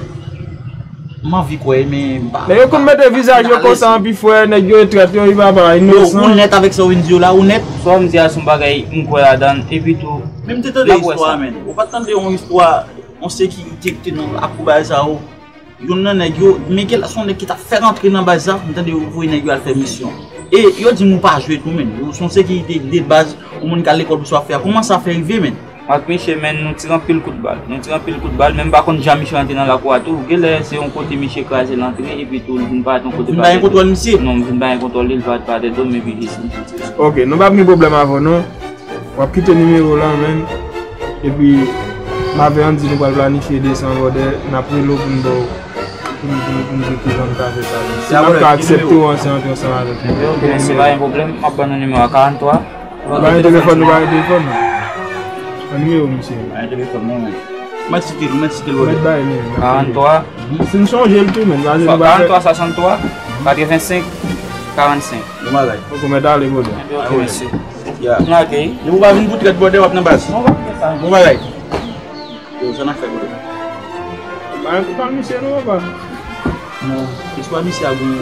M anvi kwè, men m pa. Men yo konn mete vizaj yo konsa anpi frè, nèg yo e trèt, yo, yo pa inosan. Yo, ou nèt avèk sa w vin di yo la, ou nèt. Sa w di a se yon bagay m kwè ladan l, epi tou. Men m te tande istwa a, men. Ou pa t tande yon istwa, yon sekirite ki te nan lakou bagay sa yo. Youn nan nèg yo, men gen la se yon nèg ki t ap fè rantre nan baz la, m tande yo voye nèg yo al fè misyon. E yo di m ou pa jwe tou, menn. Ou se yon sekirite de baz, yon moun k al lekòl pou sa w ap fè a. Kòman sa fè rive, menn? M ak misye, menn, nou tire anpil kout bal. Nou tire anpil kout bal, men m pa konn jan misye rantre nan lakou a tou. Genlè se yon kote misye kraze l antre, epi tou l vin parèt yon kote. Vin pa gen kontwòl misye? Non, m vin pa gen kontwòl li, l parèt pa tèt do m, epi jis misye tire. Ok, nou p ap gen pwoblèm avè w, non. W ap kite nimewo w la, menn. Epi, m avè Andy, nou pral planifye desann vòdè, n ap rele w pou n ba w, pou n, pou n, pou n di w kijan n ka fè sa. Si n ap ka aksepte w ansanm, ansanm avèk nou. Ok, ok, mèsi, pa gen pwoblèm. M ap ban nou nimewo a, karant twa. Ba yon telefòn, nou ba yon telefòn, non. An nimewo, misye. Ba yon telefòn, non, men. Mèt site l, mèt site l, vòdè. Mèt bay, men. Karant twa. Si n sonje l tou, menn, paske nou pa fè. Karant twa, swasant twa, katrevensenk, karannsenk. Bon bagay. Fòk ou mèt ale, vòdè. Ok, mèsi. Ya. Nou ap wi. Depi w pa vin pou trèt, vòdè, w ap nan baz. Bon bagay. Yo, sa n ap fè, vòdè? Ba yon kout nan misye, non, papa. Non, istwa misye a gon,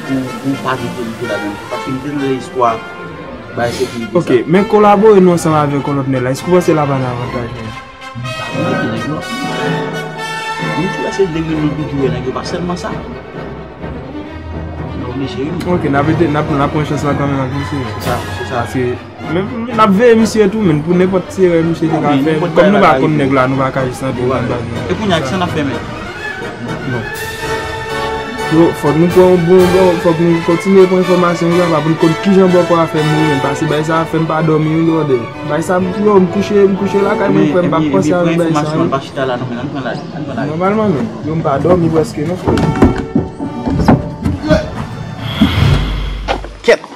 gon, gon pakèt verite ladan l. Paske m te nan istwa bay sekirite sa. Ok, men kolabore nou ansanm avèk yon lòt nèg la. Èske w panse l ap ann avantaj nou? M pa konn ki nèg non. M tou wè se de grenn nou toujou wè nèg yo pa sèlman sa. Nou oblije wi. Ok, n ap ede, n ap, n ap pran chans la kanmenm ak misye. Se sa, se sa. Paske, men, n ap veye misye tou, menn, pou nenpòt ti erè misye te ka fè. Kòm nou pa konn nèg la, nou pa ka jis antre nan baz nou. E kounye a, kisa n ap fè, menn? Non. Yo, fòk nou pran yon bon, bon, fòk nou kontinye pran enfòmasyon yo, papa, pou n konn kijan bòkò a fè mouri, menn, paske bagay sa a fè m pa dòmi, wi, vòdè. Bagay sa, yo, m kouche, m kouche lakay mwen, frè, m pa panse avèk bagay sa, wi. Nòmalman, menn, yo, m pa dòmi prèske, non, frè. Kèt!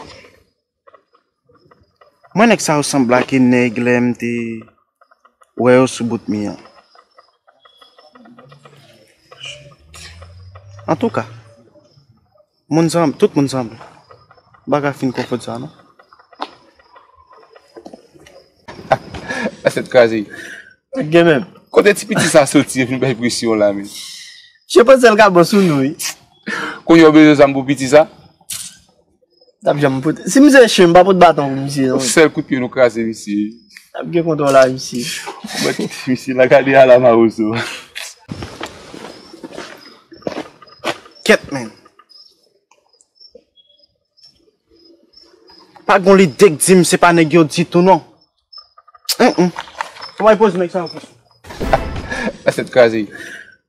Mwen nèg sa yo sanble ak nèg lè m te wè yo sou bout mi an. Antouka, moun sanble, tout moun sanble. M pa ka fin konfonn sa non. Tèt kraze. Gen menm. Kote ti piti sa soti vin bay presyon la, men? Misye panse l ka bon sou nou, wi. Kounye a w bezwen zam pou piti sa? T ap janm pote. Si misye chen, m pa pot baton pou misye, non. Sèl kout pye nou kraze misye. T ap gen kontwòl a misye. Mwen kite misye la, gade ala mawozo. Kèt, men. Pa gon lide k di m se pa nèg yo ditou non. Hum, hum. Kòman e poze nèg sa ankò? Tèt kraze.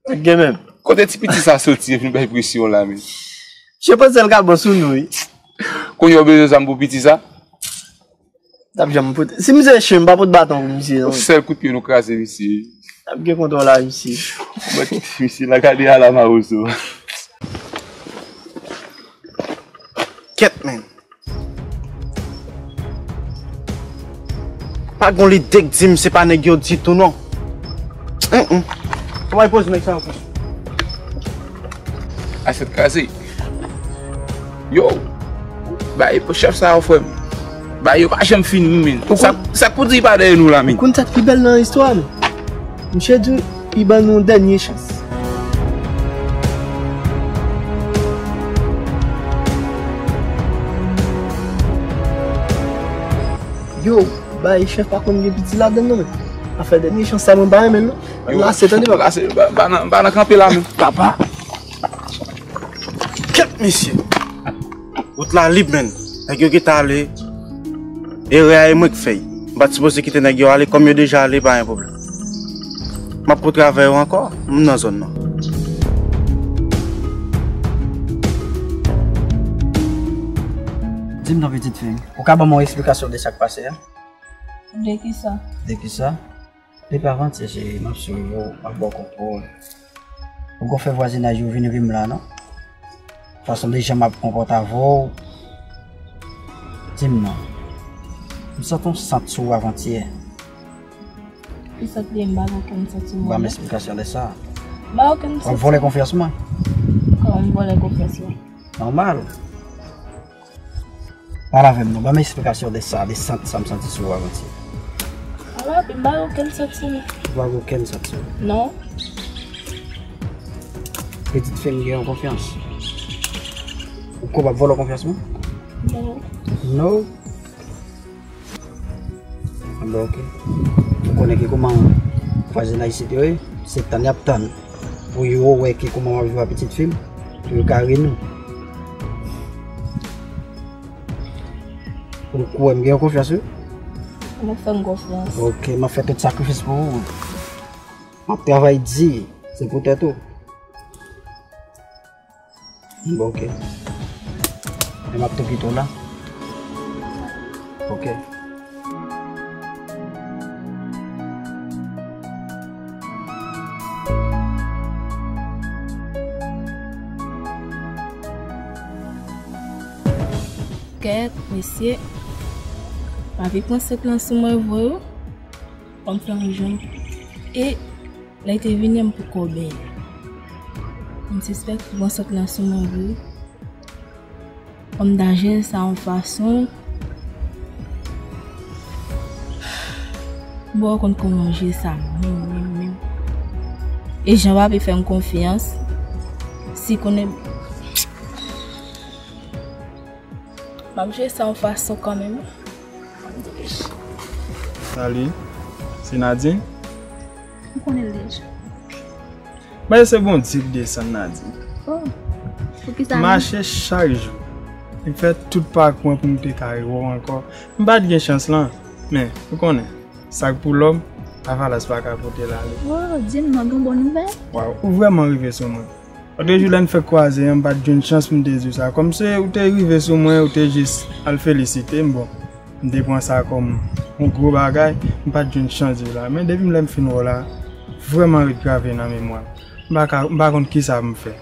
Gen menm. Kote ti piti sa soti vin bay presyon la, men? Misye panse l ka bon sou nou, wi. Kounye a w bezwen zam pou piti sa? T ap janm pote. Si misye chen, m pa pot baton pou misye, non. Sèl kout pye nou kraze misye. T ap gen kontwòl a misye. Mwen kite misye la, gade ala mawozo. Kèt, men. Pa gon lide k di m se pa nèg yo ditou non. Hum, hum. Kòman e poze nèg sa ankò? Tèt kraze. Yo, bay chèf sa yo, frè m. Bay yo pa janm fini, men. Sa, sa k pou di pa dèyè nou la, men. Ou konn sa k pi bèl nan istwa a, non? Misye di li ban nou yon dènye chans. Yo, bay chèf pa konn gen piti ladan l non, men. Afè dènye chans sa mwen pa renmen l non. Yo, lase, tande, papa. Lase, pa, pa nan, pa nan kanpe la menm. Papa. Kèt, mesye. Wout la lib, menn. Nèg yo gentan ale. Erè a e mwen k fè l. M pa t sipoze kite nèg yo ale, kòm yo deja ale, pa gen pwoblèm. M ap kontre avè yo ankò, m nan zòn nan. Di m non, pitit fi m, ou ka ban m yon esplikasyon de sa k pase a? De kisa? De kisa? Depi avantyè, cheri, m ap swiv ou, m ap ba w kontwòl. Ou gon fè vwazinaj yo vin ri m la, non? Fason de jan m ap konpòte avè w. Di m non. M santi yon sant sou ou avantyè. Ki sant li ye? M pa gen okenn santiman. Ban m esplikasyon de sa. M pa gen okenn santiman. W ap vòlè konfyans mwen. Kòman m vòlè konfyans ou? Nòmal. Pale avè m non, ban m esplikasyon de sa, de sant sa m santi sou ou avantyè. Ala, m pa gen okenn santiman. Ou pa gen okenn santiman? Non. Pitit fi m gen yon konfyans. Ou kwè w ap vòlò konfyans mwen? Non. Non? Anben, ok. Ou konnen ki kòman vwazinay isit yo ye, se tann y ap tann pou yo wè ki kòman w ap viv ak pitit fi m, pou yo ka ri nou. Ou kwè m gen yon konfyans, wi? Ou fè m konfyans. Ok, m ap fè tout sakrifis pou ou. M ap travay di, se poutèt ou. Bon, ok. Men m ap tou kite w la. Ok. Kèt, mesye, pa vin pran sèt lan sou mwen vre, wi. Fò m fè yon jan. E lè l te vini an, m poko bèl. M sispèk pran sèt lan sou mwen vre. Fò m ta jere sa yon fason. Bon, ou konn kòman m jere sa menm, menm, menm. E jan pa vle fè m konfyans. Si konnen M ap jere sa yon fason kanmenm. Salut, se Nadine? M konnen l deja. Men se Bondye ki desann Nadine. Oh, poukisa menm? M mache chak jou. M fè tout pakou an pou m te ka rive w ankò. M pa t gen chans lan, men ou konnen, sa k pou lòm, lavalas pa ka pote l ale. Oh, di m non, gen bon nouvèl? Waw, ou vrèman rive sou mwen. Lòt jou lè n fèk kwaze an, m pa t jwenn chans pou m te di w sa. Kòm se ou te rive sou mwen, ou te jis al felisite m, bon, m te pran sa kòm yon gwo bagay, m pa t jwenn chans di w la. Men depi m lè m fin wè w la, vrèman ret grave nan memwa m. M pa ka, m pa konn kisa pou m fè.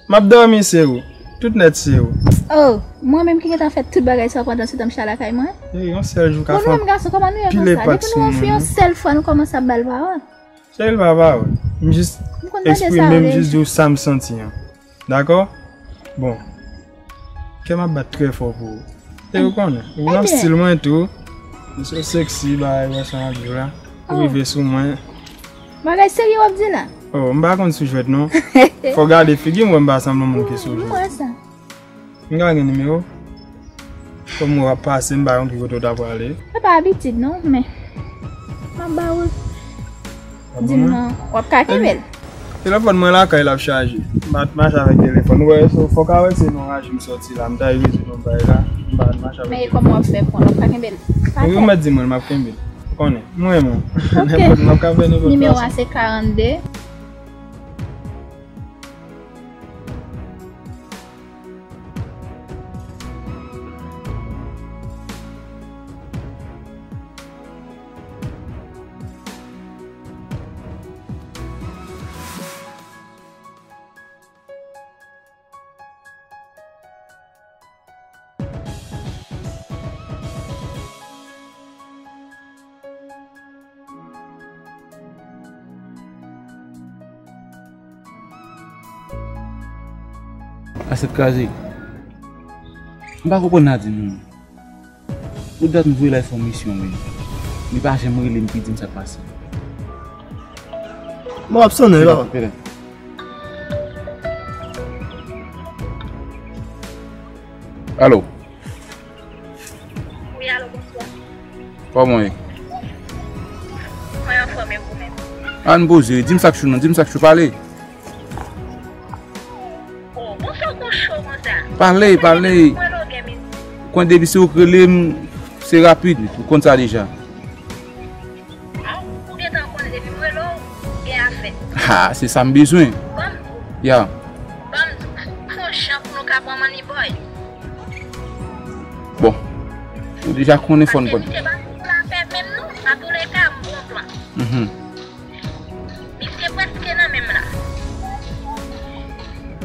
M ap dòmi, se ou. Tout nèt se ou. Oh, mwen menm ki gentan fè tout bagay sa pandan se tan m chita lakay mwen? Hey, yon sèl jou ka fè anpil enpak sou mwen, non? Depi nou fè yon sèl fwa, nou kòmanse ap ba l pawòl. Sèl papa, wi. M jis eksprime m, jis di w sa m santi an. Dakò? Bon. Kè m ap bat trè fò pou ou. E ou konnen, ou nan stil mwen tou. Ou so sexy, bagay wè sa m ap di w la. Ou rive sou mwen. Bagay serye w ap di la? Oh, m pa konn sou jwèt non. Fò w gade figi m, wè m pa sanble yon moun ki sou jwèt. M wè sa. M ka gen nimewo? Kòm w ap pase, m pa konn ki kote w ta prale. Se pa abitid non, men m ap ba ou l. Di m non, w ap ka kenbe l? Telefòn mwen lakay la ap chaje. M pa t mache avèk telefòn. Ou wè, so, fò w ka wè se nan raje m sòti la. M ta rive sou yon bay la. M pa t mache avèk telefòn. Men e kòman w ap fè pran l? W ap ka kenbe l? Pa fè. Ou mèt di mwen, m ap kenbe l. Ou konnen. M renmen w. Ok. Nenpòt, m ap ka fè nenpòt fason. Nimewo a se karannde. Kasyèt kraze. M pa konprann Nadine non. Pou dat m voye l al fè yon misyon, men li pa janm rele m pou di m sa k pase. Bon, ap sonnen, papa. Alo. Wi, alo, bonswa. Kòman w ye? Mwen anfòm, e ou menm? Ann poze, di m sa k cho non, di m sa k cho, pale. Oh, bonswa, ou cho konsa? Pale, pale. Mwen lo gen mizik. Konn depi se ou k rele m, se rapid, ou konn sa deja. Ah, ou gentan konnen depi m rele w, gen afè. Ha, se sa m bezwen. Ban m di w. Ya. Ban m di w, fè yon jan pou nou ka pran Money Boy. Bon, ou deja konnen fò n pran. Paske misye pa pou lapè menm non, antoulèka, m gon plan. Mhm. Misye prèske nan men m la.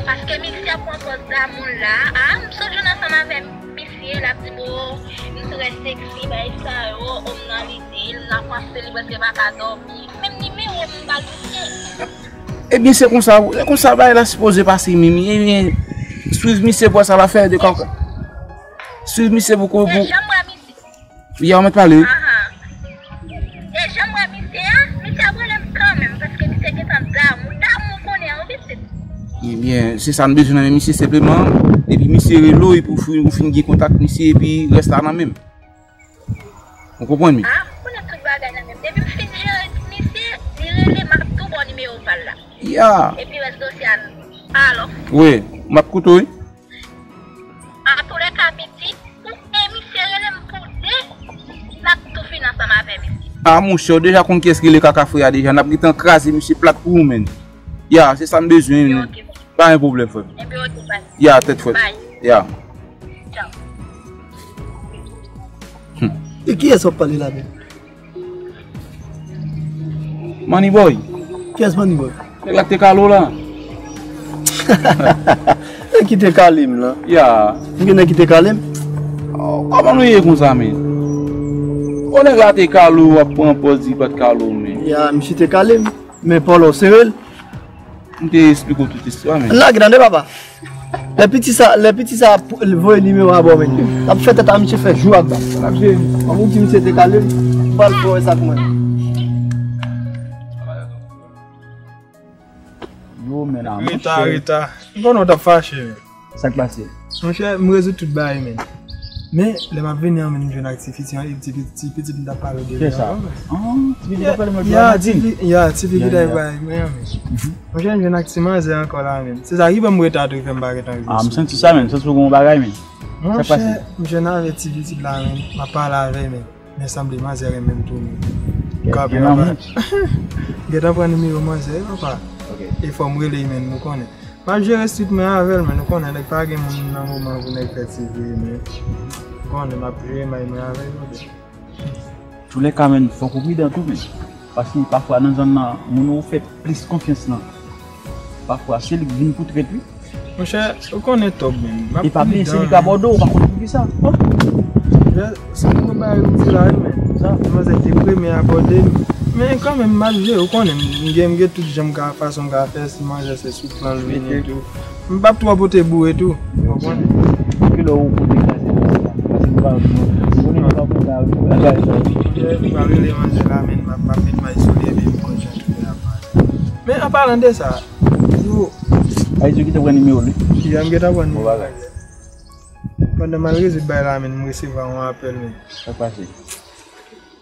Paske misye ap pran pòz damou l la. Ah, m sot jwenn ansanm avè misye, l ap di m, oh, m trè seksi, bagay sa yo, oh, m nan lide l, m nan panse li, prèske pa ka dòmi. Menm nimewo m ba l misye. Ebyen, se konsa, se konsa bagay la sipoze pase, Mimi. Ebyen, swiv misye pou wè sa l ap fè de kòk. Swiv misye pou, pou, e jan m wè misye. Ya, ou mèt pale. Ahan. E jan m wè misye a, misye ap rele m kanmenm, paske misye gentan damou. Damou konnen an, wi pitit. Ebyen, se sa n bezwen nan men misye senpleman. Epi misye rele w, epi ou fin, ou fin gen kontak misye, epi rès la nan men m. Ou konprann, Mimi? Ah, m konnen tout bagay nan men m. Depi m fin jere misye, li rele m, m ap tou ba w nimewo pa l la. Ya. Epi rès dosye a, alò. Wi, m ap koute w, wi. Antoulèka, Midi, pou e misye rele m pou Ah, monchè, ou deja konn kiyès ki rele Kaka Frè a deja. N ap gentan kraze misye plat pou ou, menn. Ya, se sa m bezwen, menn. Pa gen pwoblèm, frè m. Ya, tèt frè m. Ya. Hmm. E kiyès w ap pale la, menm? Money Boy. Kiyès Money Boy? Nèg la k te kale w la. Nèg ki te kale m lan. Ya. M gen nèg ki te kale m? Oh, kòman nou ye konsa, men? O, nèg la te kale w, ap pran pòz di pa t kale w, men. Ya, misye te kale m. Men Paulo sere l. M te esplike w tout istwa, men. N lage tande, papa. Lè piti sa, lè piti sa p-, voye nimewo a ba w, men. L ap fè tèt a misye fè jou ak ba. L ap jere. An moun di misye te kale m. M pral fè w wè sa kòman. Yo, men, a, Reta, monchè. Reta. M konnen w t ap fache, men. Sa k pase? Monchè, m rezoud tout bagay, men. Men, lè m ap vini an, men, m jwenn ak ti fiti an, ti, ti pitit m t ap pale de li an. Kisa? Ah, ti pitit m t ap pale mwen de Nadine. Ya, ti fi, ya, ti fi ki t ap pale mwen an, men. Monchè, m jwenn ak ti manzè ankò la, men. Se sa ki ban m reta tou, ki fè m pa gentan rive sou. Ah, m santi sa, men. M santi w gen yon bagay, men. Sa k pase? Monchè, m jwenn avè ti pitit la, men. M ap pale avè l, men. Men sanble manzè renmen m tou, men. Gen lanmou. Gentan pran nimewo manzè, papa. Ok. E fò m rele, men, nou konnen. M ap jere street mwen avè l, men nou konnen nèg pa gen moun nan moman pou nèg fè ti vi, men. Ou konnen m ap jere may mwen avè l, ok. Toulèka, men, fòk ou pridan tou, men. Paske pafwa nan zòn nan, moun ou fè plis konfyans lan, pafwa se li k vin pou trèt, wi. Monchè, ou konnen Tòg, men. M ap pridan, men. E pa bliye, se li k abòde w, ou pa konn poukisa. Oh! Monchè, se yon bagay ou di la, wi, men. Sa. Manzè te premye abòde m. Men kanmenm, malgre, ou konnen, m gen, m gen tout jan m ka, fason m ka fè, si manzè se sou plan l vini tou. M p ap twò pote boure tou, ou konprann? Kilè ou pote kraze konsa? Paske nou pa, nou konnen nou pa konn sa, wi. Monchè, m pral rele manzè la, men m ap, m ap met may sou li, epi m konn jan tout bagay ap pase. Men an palan de sa, yo. Ayiti, ou gentan pran nimewo l, wi? Ya, m gentan pran nimewo l. Bon bagay. Pandan m al rezoud bagay la, men m resevwa yon apèl, men. Sa k pase?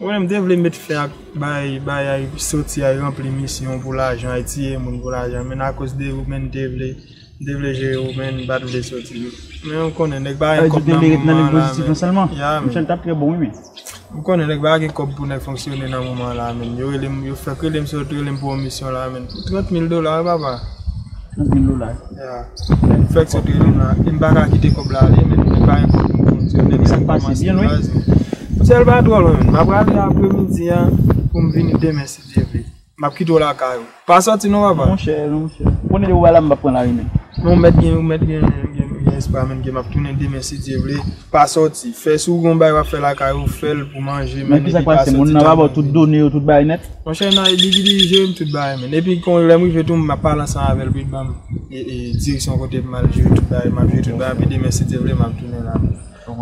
Ou konnen m te vle met fen ak bay, bay ay soti ay ranpli misyon pou lajan, ay tiye moun pou lajan, men akoz de ou, men m te vle, m te vle jere ou, men m pa t vle soti. Men ou konnen, nèg pa gen kòb nan moman an la, men. Ya, men. Michel t ap trè bon, wi, men. Ou konnen, nèg pa gen kòb pou nèg fonksyone nan moman an la, men. Yo rele m, yo fèk rele m sot, rele m pou yon misyon la, men. Pou trant mil dola, wi, papa. Trant mil dola. Ya. Fèk sot rele m la. E m pa ka kite kòb la ale, men. Nèg pa gen kòb pou fonksyone, men. Sa k pase byen lwen? Sèl pa twò lwen, men. M ap prale apremidi a pou m vini demen, si Dye vle. M ap kite w lakay ou. Pa sòti non, papa. Monchè, non, monchè. Konnen depi w pa la, m p ap pran lari, men. Non, ou mèt gen, ou mèt gen, gen, gen espwa, men, ke m ap tounen demen, si Dye vle. Pa sòti. Fè, si w gen yon bagay w ap fè lakay ou, fè l pou manje, men epi pa sòti. Men ki sa k pase? Moun nan pa ba w tout done yo, tout bagay nèt? Monchè, nan, li, li, li jere m tout bagay, men. Epi, kon lè m rive tou, m ap pale ansanm avè l, pou l ban m, e, e, direksyon kote pou m al jere tout bagay, m ap jere tout bagay, epi demen, si Dye vle, m ap tounen la, men.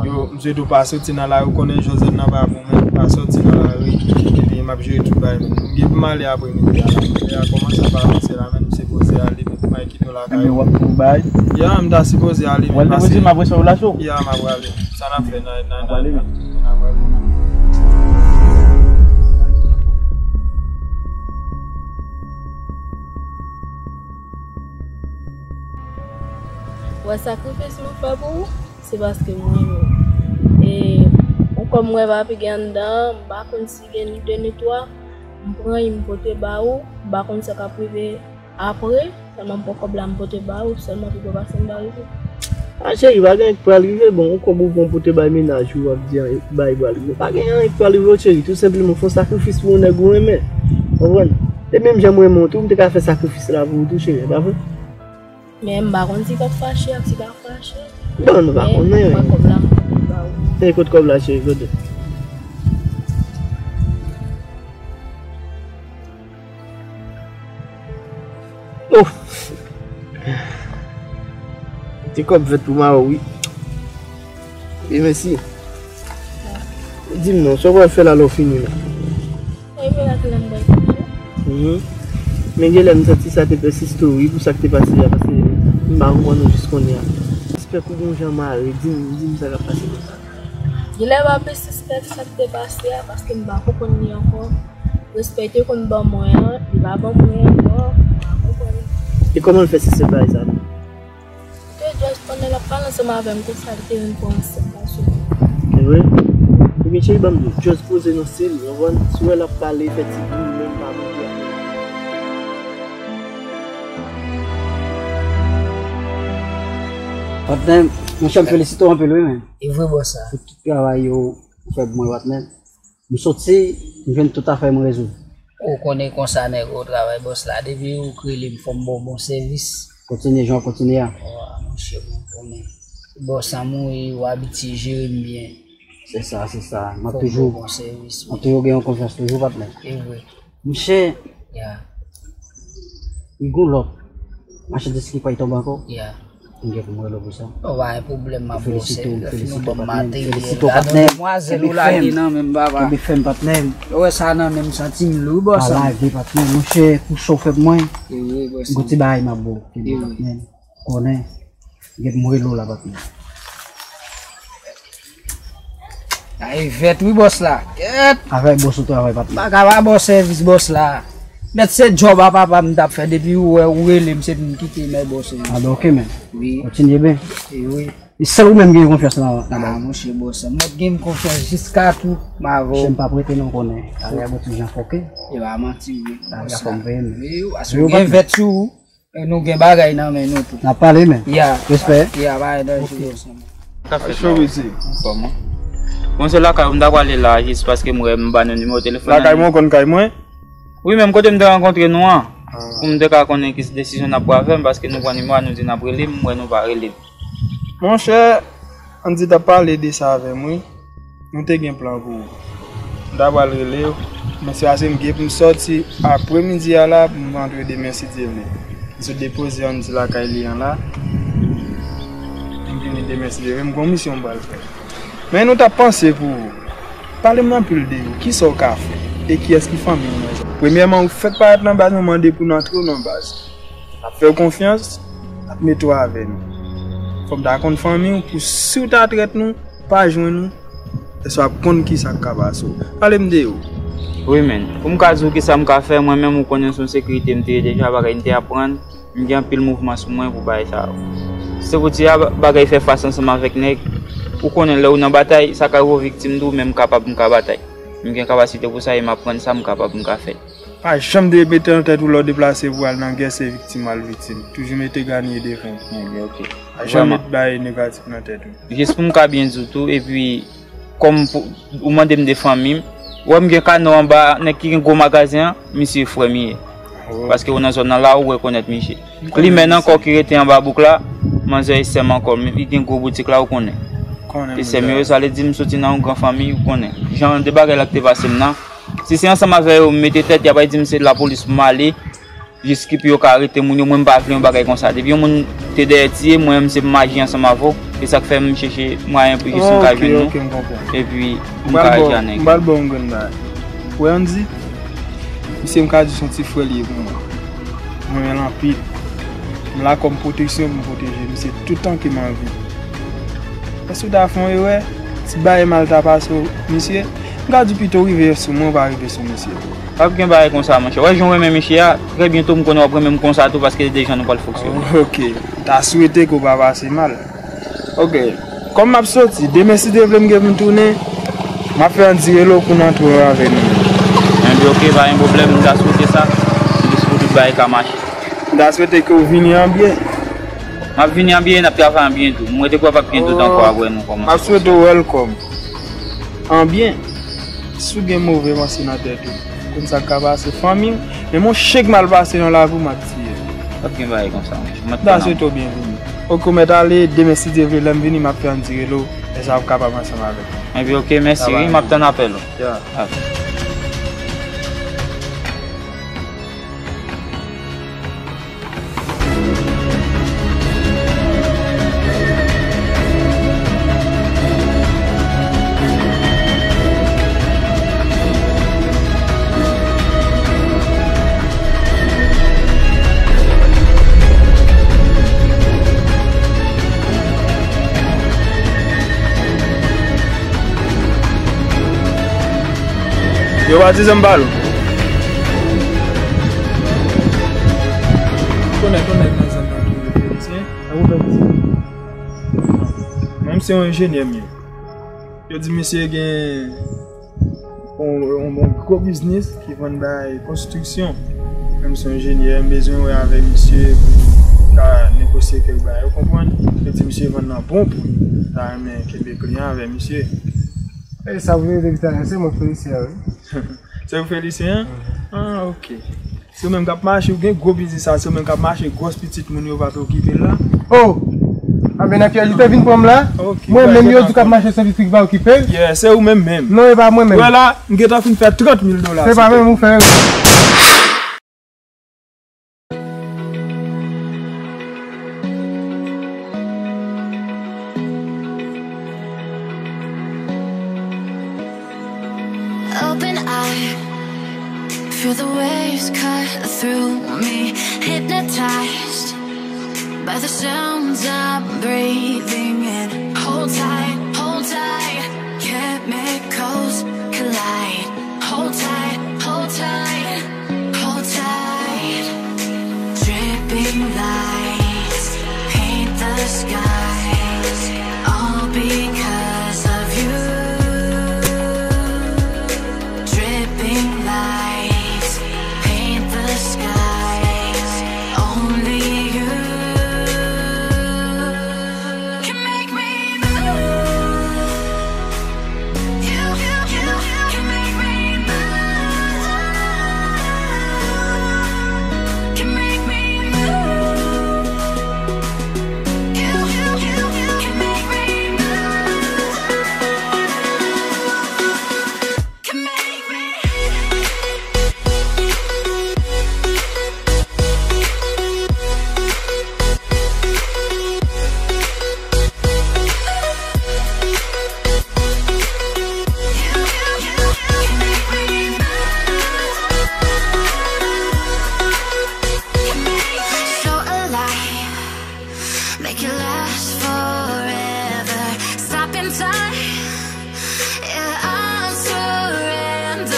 Yo, m swete w pa soti nan lari, ou konnen Joseph nan pa bon, men pa soti nan lari. Epi m ap jere tout bagay, men. M gen pou m ale apremidi a la. Lè a kòmanse ap avanse la, men m sipoze ale, men pou m al kite w lakay ou. Ebyen, w ap fè yon bagay? Ya, m ta sipoze ale, men pase. W al depoze m apre sa w la cho? Ya, m ap prale. Sa n ap fè nan, nan, nan, nan, nan, nan, nan. Wè sakrifis mwen fè pou ou? Se paske m renmen w. E yon kòb m wè pa pi gen anndan an, m pa konn si gen ni de ni twa, m pran li, m pote ba ou, m pa konn sa k ap rive apre, sèlman m pran kòb la, m pote ba ou, sèlman pi gwo pase m pa rive. A, cheri, pa gen anyen k pral rive, bon, yon kòb ou pran pote bay mennaj ou, w ap di anyen, bay pral rive. Pa gen anyen k pral rive, cheri, tou senpleman, fè yon sakrifis pou yon nèg ou renmen, konprann? E menm jan m renmen w tou, m te ka fè sakrifis la pou ou tou, cheri, pa vre? Men m pa konn si l ap fache ak si l pa fache. Bon, nou pa konnen. Men mwen kòb la m ba ou. E kot kòb la, cheri, kote? Oh! Ti kòb vèt pou Maro, wi. E mèsi. Di m non, sa w pral fè la lè w fini la? Mwen menm ak lè m bwè kofe. Mhm. Men gen lè m santi sa te pèsiste w wi pou sa k te pase a, paske m pa konprann ou jis kounye a. Respè kou gon jan mare, di m, di m sa k ap pase konsa. Gen lè m ap pèsiste sa k te pase a, paske m pa konprann li ankò. Respè te konn ban mwen an, li pa ban mwen ankò, m pa konprann. E kòman l fè sispann bagay sa? Ke just pandan l ap pale ansanm avè m konsa, li te vin pran yon sèl gason. Se vre? Ebyen cheri, ban m di w, just poze nan stil, ou konprann? Si w wè l ap pale, fè ti bri, ou menm pa moute a. Patnè, monchè, m felisite w anpil, wi, men. E vre, bòs la. Pou tout travay yo ou fè pou mwen, patnè. M soti, m jwenn tout afè m rezoud. Ou konnen konsa nèg ou travay bòs la. Depi ou k rele m, fò m ba w bon sèvis. Kontinye jan w kontinye a. Wa, monchè, bon, konnen. Bòs an mouri, ou abitye jere m byen. Se sa, se sa. M ap toujou, m ap toujou gen yon konfyans toujou, patnè. E vre. Monchè, li gon lòt machandiz ki pral tonbe ankò. M gen pou m rele w pou sa. O, pa gen pwoblèm, m ap ba w sèvis. Lè fini w ban m materyèl la, non, demwazèl ou lage nan men m, papa. Kenbe fèm, patnè m. Ou wè sa nan men m, santi m lou, bòs. Pa lage, patnè. Monchè, pou sa w fè pou mwen, gon ti bagay m ap ba w. Kenbe, patnè m. Konnen. Gen pou m rele w la, patnè. Ay, vèt wi, bòs la. Kèt. Avèk bòs ou travay, patnè. M pa ka ba bòs sèvis, bòs la. Mèt se djòb a papa m t ap fè, depi ou wè ou rele m, se pou m kite m bay bòs ou. A ben, oke, men. Wi. Kontinye byen. E wi. E sèl ou menm gen konfyans nan, nan baz. A, monchè, bòs, mwen gen konfyans jiska tou, m avè w. Monchè, m p ap rete non, konnen. Talè a gon ti jan fòke. E pa manti, wi. Talè a fò m veye m. Wi, paske ou gen vèt sou ou. E nou gen bagay nan men nou tou. N ap pale, men. Ya. Respè. Ya, pa gen danje, bòs. Sa k fèt la? Anfòm, wi. Bon, se lakay ou m ta prale la, jis paske m wè m ba nou nimewo telefòn nan. Lakay mwen, ou konn kay mwen? Wi, menm kote m te rankontre nou an. Pou m te ka konnen ki desizyon n ap pran avè m, paske nou pran nimewo a, nou di n ap rele m, m wè nou pa rele m. Monchè, Andy t ap pale de sa avè m, wi. Nou te gen plan pou ou. M ta pral rele w, men se paske m gen pou m sòti apremidi a la, pou m rantre demen si Dye vle. M sot depoze Andy lakay li an la. M vini demen si Dye vle, m gon misyon m pral fè. Men nou t ap panse pou ou. Pale m anpil de ou. Kisa w ka fè? E kiyès ki fanmi w nan zòn? Premyèman, ou fèk parèt nan baz, nou mande pou n antre w nan baz. N ap fè w konfyans, n ap mete w avè nou. Fò m ta konn fanmi w, pou si w ta trèt nou, pa jwenn nou, èske w ap konn kisa k ka pase w? Pale m de ou. Wi, men. Pou m ka di w kisa m ka fè, mwen menm, ou konnen se yon sekirite m te ye deja, bagay m te aprann. M gen anpil mouvman sou mwen pou bagay sa yo. Se pou di a, bagay fè fas ansanm avèk nèg. Ou konnen lè ou nan batay, sa ka rive w viktim tou, men m kapab, m ka batay. M gen kapasite pou sa e m aprann sa m kapab, m ka fè. Pa janm de mete nan tèt ou lè w deplase pou al nan gè, se viktim w al viktim. Toujou mete ganye devan w. Ebyen, oke. Pa janm met bagay negatif nan tèt ou. Jis pou m ka byen di w tou, epi kòm pou, ou mande m de fanmi m, ou wè m gen kano anba, nèg ki gen gwo magazen an, misye frè m ye. Paske ou nan zòn nan la, ou rekonèt misye. Klimèn ankò ki rete anba bouk la, manzè e sè m ankò, li gen gwo boutik la, ou konnen. E sè m yo, sa vle di m soti nan yon gran fanmi, ou konnen. Jan de bagay la ki te pase m nan, si se ansanm avè yo m mete tèt, y ap di m se lapolis pou m ale, jis ki pou yo ka arete moun yo, mwen m pa vle yon bagay konsa. Depi yon moun te dèyè tiye, mwen menm se pou m aji ansanm avè w. E sa k fè m chèche mwayen pou jis m ka jwenn nou. Epi pou m ka aji a nèg. M pral ba w yon grenn bagay. Ou wè Andy? Misye m ka di se yon ti frè li ye pou mwen. M renmen l anpil. M la kòm pwoteksyon pou m pwoteje misye toutan ke m an vi. Èske w ta fè yon erè? Ti bagay mal ta pase w, misye? M ka di pito rive sou mwen, ou pa rive sou misye. P ap gen bagay konsa, monchè. Wè jan w renmen misye a, trè byento m konnen w ap renmen m konsa tou, paske se deja nou pral fonksyone. Oke. M ta swete ke w pa pase mal. Oke. Kòm m ap soti, demen si Dye vle m gen pou m tounen, m ap fè Andy rele w pou n antre avè nou. Enben oke, pa gen pwoblèm, m ta swete sa. M jis pou tout bagay ka mache. M ta swete ke w vini an byen. M ap vini an byen, n ap travay an byen tou. M rete kwè p ap gen dout ankò apre nou kòmanse. M ap swete w welcome. An byen. Si w gen move panse nan tèt ou, konn sa k ka pase fanmi w, men m on chen k mal pase nan lavi w, m ap tiye l. P ap gen bagay konsa, monchè. M ap tann ou. M ta swete w byenveni. Oke, ou mèt ale, demen si Dye vle, lè m vini, m ap fè Andy rele w, lè sa w kapab ansanm avèk mwen. Ebyen, oke, mèsi, wi, m ap tann apèl ou. Ya. Yo pa di zanm bal. Konnen, konnen nan zòn nan tou yo fè misye. Mwen se yon enjenyè m ye. Yo di misye gen yon, yon, yon gwo biznis ki vann bagay konstriksyon. Menm se enjenyè, m bezwen wè avèk misye pou m ka negosye kèk bagay. Ou konprann? Yo di misye vann nan bon pri. M ta renmen kenbe kliyan avèk misye. E sa vre, depi talè, se mwen ki felisyen an, wi. Se ou felisyen an? Ah, ok. Se ou menm k ap mache, ou gen gwo biznis sa, se ou menm k ap mache, gwòs pitit moun yo pa t okipe l la? Oh! Anben nan kiyès li te vin pran m la? Ok, mwen menm yo di k ap mache san pitit pa okipe l? Yeah, se ou menm menm. Non, e pa mwen menm. Wè la, m gentan fin fè trant mil dola. Se pa menm ou fè. Open eye, feel the waves cut through me. Hypnotized by the sounds I'm breathing in. Hold tight, hold tight, chemicals collide. Hold tight, hold tight, hold tight. Dripping lights paint the skies, all because of you. Dripping lights paint the skies, only you can make me move. You, you, you, you can make me move. Can make me move. You, you, you, you can make me move. Can make me. So alive, make it last forever. Stop in time. Yeah, I'm surrendering.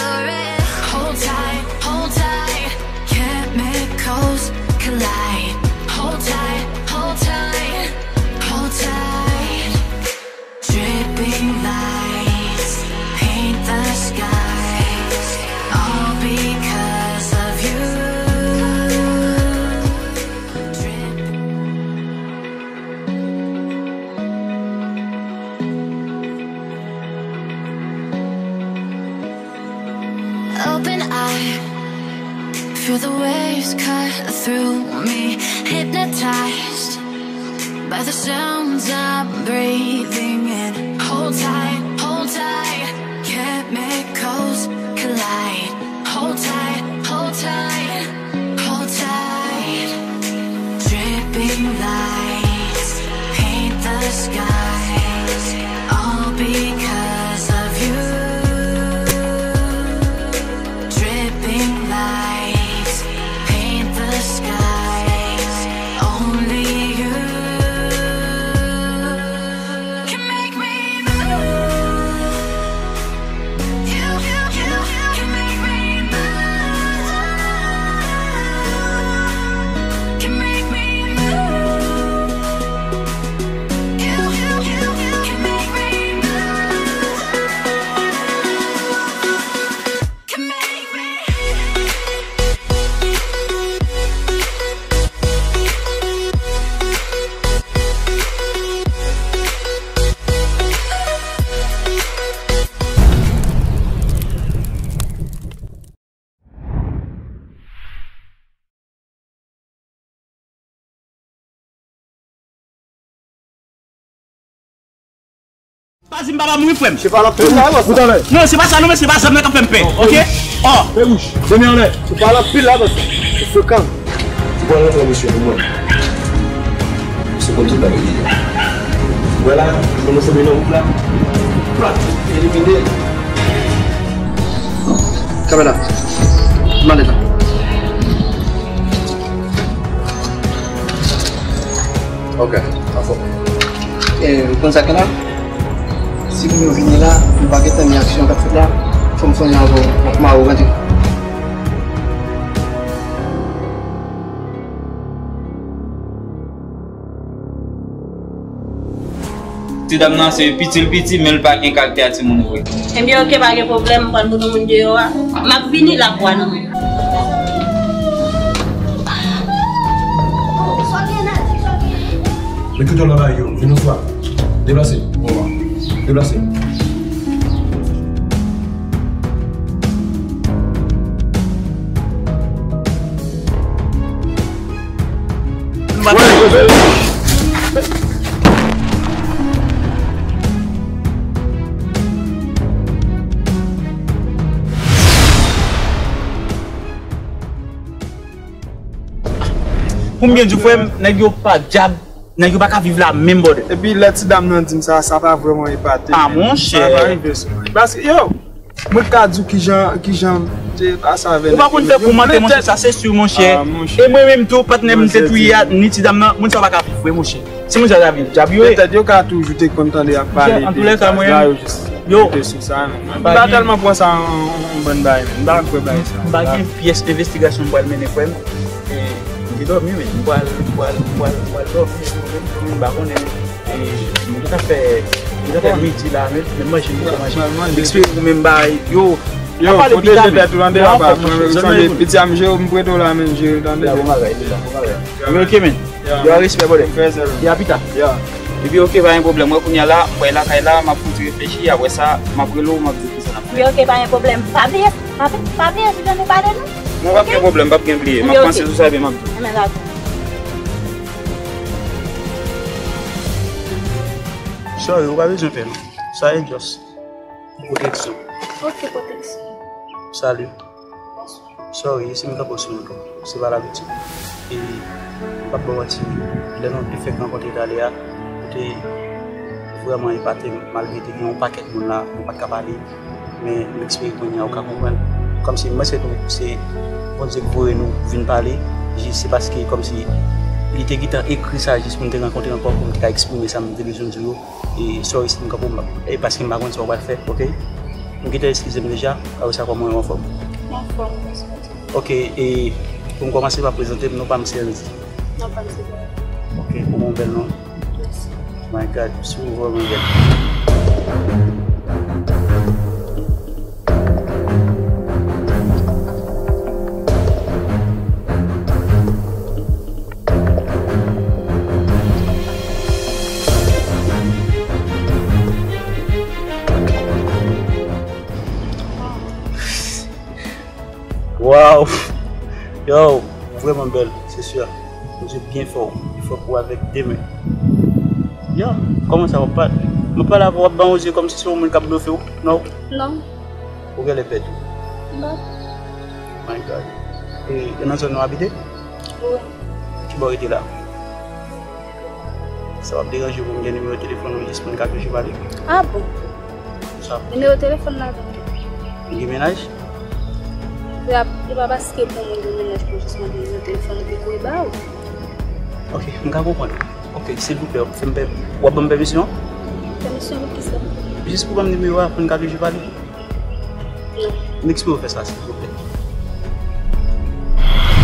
Hold tight, hold tight. Chemicals collide. Hold tight, hold tight, hold tight. Dripping lights paint the skies, all because of you. Drip. Open eye, feel the waves cut through me. Hypnotized by the sounds I'm breathing in. Hold tight, hold tight, chemicals collide. Hold tight, hold tight, hold tight. Dripping lights paint the skies, all because of you. Dripping lights paint the skies, only you can make me move. You, you, you, you can make me move. Can make me move. You, you, you, you can make me move. Can make me. Pa di m papa mouri, frè m. Se pa lapèn la, bòs. Non, se pa sa non, mesye, pa sa nan k ap fè m pè, oke? Oh. Fè wouch, men anlè. Se pa lapèn la, bòs. Se frekan. Ou pral rantre, mesye, pou mwen. Se konn tout bagay li ye. Vwala, konnen se nan wout la. Plat, elimine. Kamera. Mande sa. Ok, anfòm. E, ou konn sa k la? Si moun yo vini la, nou pa gentan ni aksyon k ap fèt la, fò m sonnen avè w, m ap mare w, gade. Ti dam nan se piti l piti, men l pa gen karaktè a timoun vre. Ebyen, oke, pa gen pwoblèm, m pral pote moun deyò a. M ap vini la pou anonm. Men tout yon lòt bagay yo, vin yon swa. Deplase, bon, deplase. Pou m byen di w, frè m, nèg yo pa dyab, nèg yo pa ka viv la menm, brother. Epi lè ti dam nan di m sa, sa pa vrèman epate. Ah, monchè. Sa pa rive sou mwen. Paske, yo, mwen ka di w kijan, kijan te pase avè nèg yo. Ou pa konn fè kou mantè, monchè, sa se si, monchè. Ah, monchè. E mwen menm tou, patnè m te touye a, ni ti dam nan, moun sa pa ka viv vre, monchè. Si moun sa ta viv, dyab yo ye. Petèt yo ka toujou te konn tande y ap pale de gaz la, yo jis rete sou sa, men. M pa tèlman pran sa an, an, an bòn bagay, men. M pa kwè bagay sa. M pa gen pyès envestigasyon m pral mennen, frè m. E, m te dòmi, men. M pral, m pral, m pral, m pral dòmi, men, men, men, m pa konnen, men. E, m gentan fè, m gentan fè midi la, men, men manje, m gentan manje. M eksplike ou menm bagay, yo. Yo, pwoteje tèt ou, tande, papa. Mwen menm, sanble piti a m jere, m prete w la, men, jere, tande. Ya, bon bagay, bon bagay. Wi, oke, men. Ya. Yo, respè, brother. Fè sè. Ya, pita. Ya. Epi, oke, pa gen pwoblèm. Wè, kounye a la, m pral lakay la, m ap fouti reflechi, apre sa, m ap rele w, m ap di w kisa n ap fè. Wi, oke, pa gen pwoblèm. Pa bliye, pa, pa bliye, si jan nou pale, non? Non, p ap gen pwoblèm, p ap gen bliye. M ap panse sou sa, epi m ap di w. Enben, dakò. Sorry, ou pa bezwen pè, non. Sa e just yon pwoteksyon. Oke, pwoteksyon. Salut. Sorry, si m kanpe w sou mwen tou. Se pa labitid. E m p ap ba w manti, lè nou te fèk rankontre talè a, ou te vrèman epate m, malgre te gen yon pakèt moun la, nou pa t ka pale. Men m espere kounye a ou ka konprann. Kòmsi m panse tou se Bondye k voye nou vin pale, jis se paske kòmsi li te gentan ekri sa jis pou n te rankontre ankò, pou m te ka eksprime sa m te bezwen di w yo. E sorry si m kanpe w, e paske m pa konn sa w pral fè, oke? M gentan eskize m deja, apre sa kòman w anfòm? M anfòm, mèsi Bondye. Oke, e pou m kòmanse pa prezante m, non pa m se Andy. Non pa m se Dora. Oke, ou bon bèl non. Mèsi. My God, si w vrèman bèl. Wow! Yo, ou vrèman bèl, se si. Bondye byen fè w. Li fè w pou avèk de men. Yo, kòman sa w ap pale? M ap pale avè w, w ap ban w zye kòmsi se yon moun k ap blofe w, non? Non. Ou genlè pè tou? Non. My God. E, e nan zòn nou abite? Wi. Ki bò w rete la? Sa p ap deranje pou m gen nimewo telefòn ou jis pou n ka toujou pale? Ah bon? Sa. Nimewo telefòn la, non. Ou gen mennaj? Frè, e pa paske pou moun gen mennaj pou jis mande nimewo telefòn epi pou e ba ou. Ok, m ka konprann. Ok, silvouplè, fè m pè-, w ap ban m pèmisyon? Pèmisyon pou kisa? Jis pou ban m nimewo a pou n ka toujou pale. Non. M eksprime fè sa, silvouplè.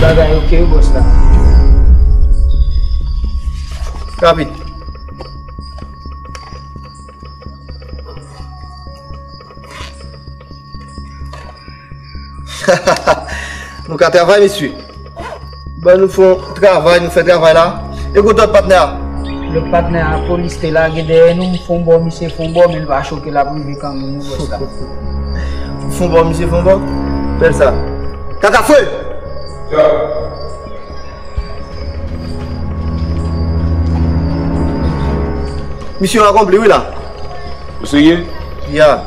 Bagay ok wi, bòs la. Rapid. Nou ka travay, mesye. Ban nou fè yon travay, nou fè travay la. E kote lòt patnè a? Lòt patnè a, polis te lage dèyè nou, m fè yon bò, misye fè yon bò, men l pa choke, l ap rive kanmenm, wi, bòs la. Fè yon bò, misye fè yon bò? Bèl sa. Kaka fwe! Misyon akonpli, wi, la. Ou serye? Ya.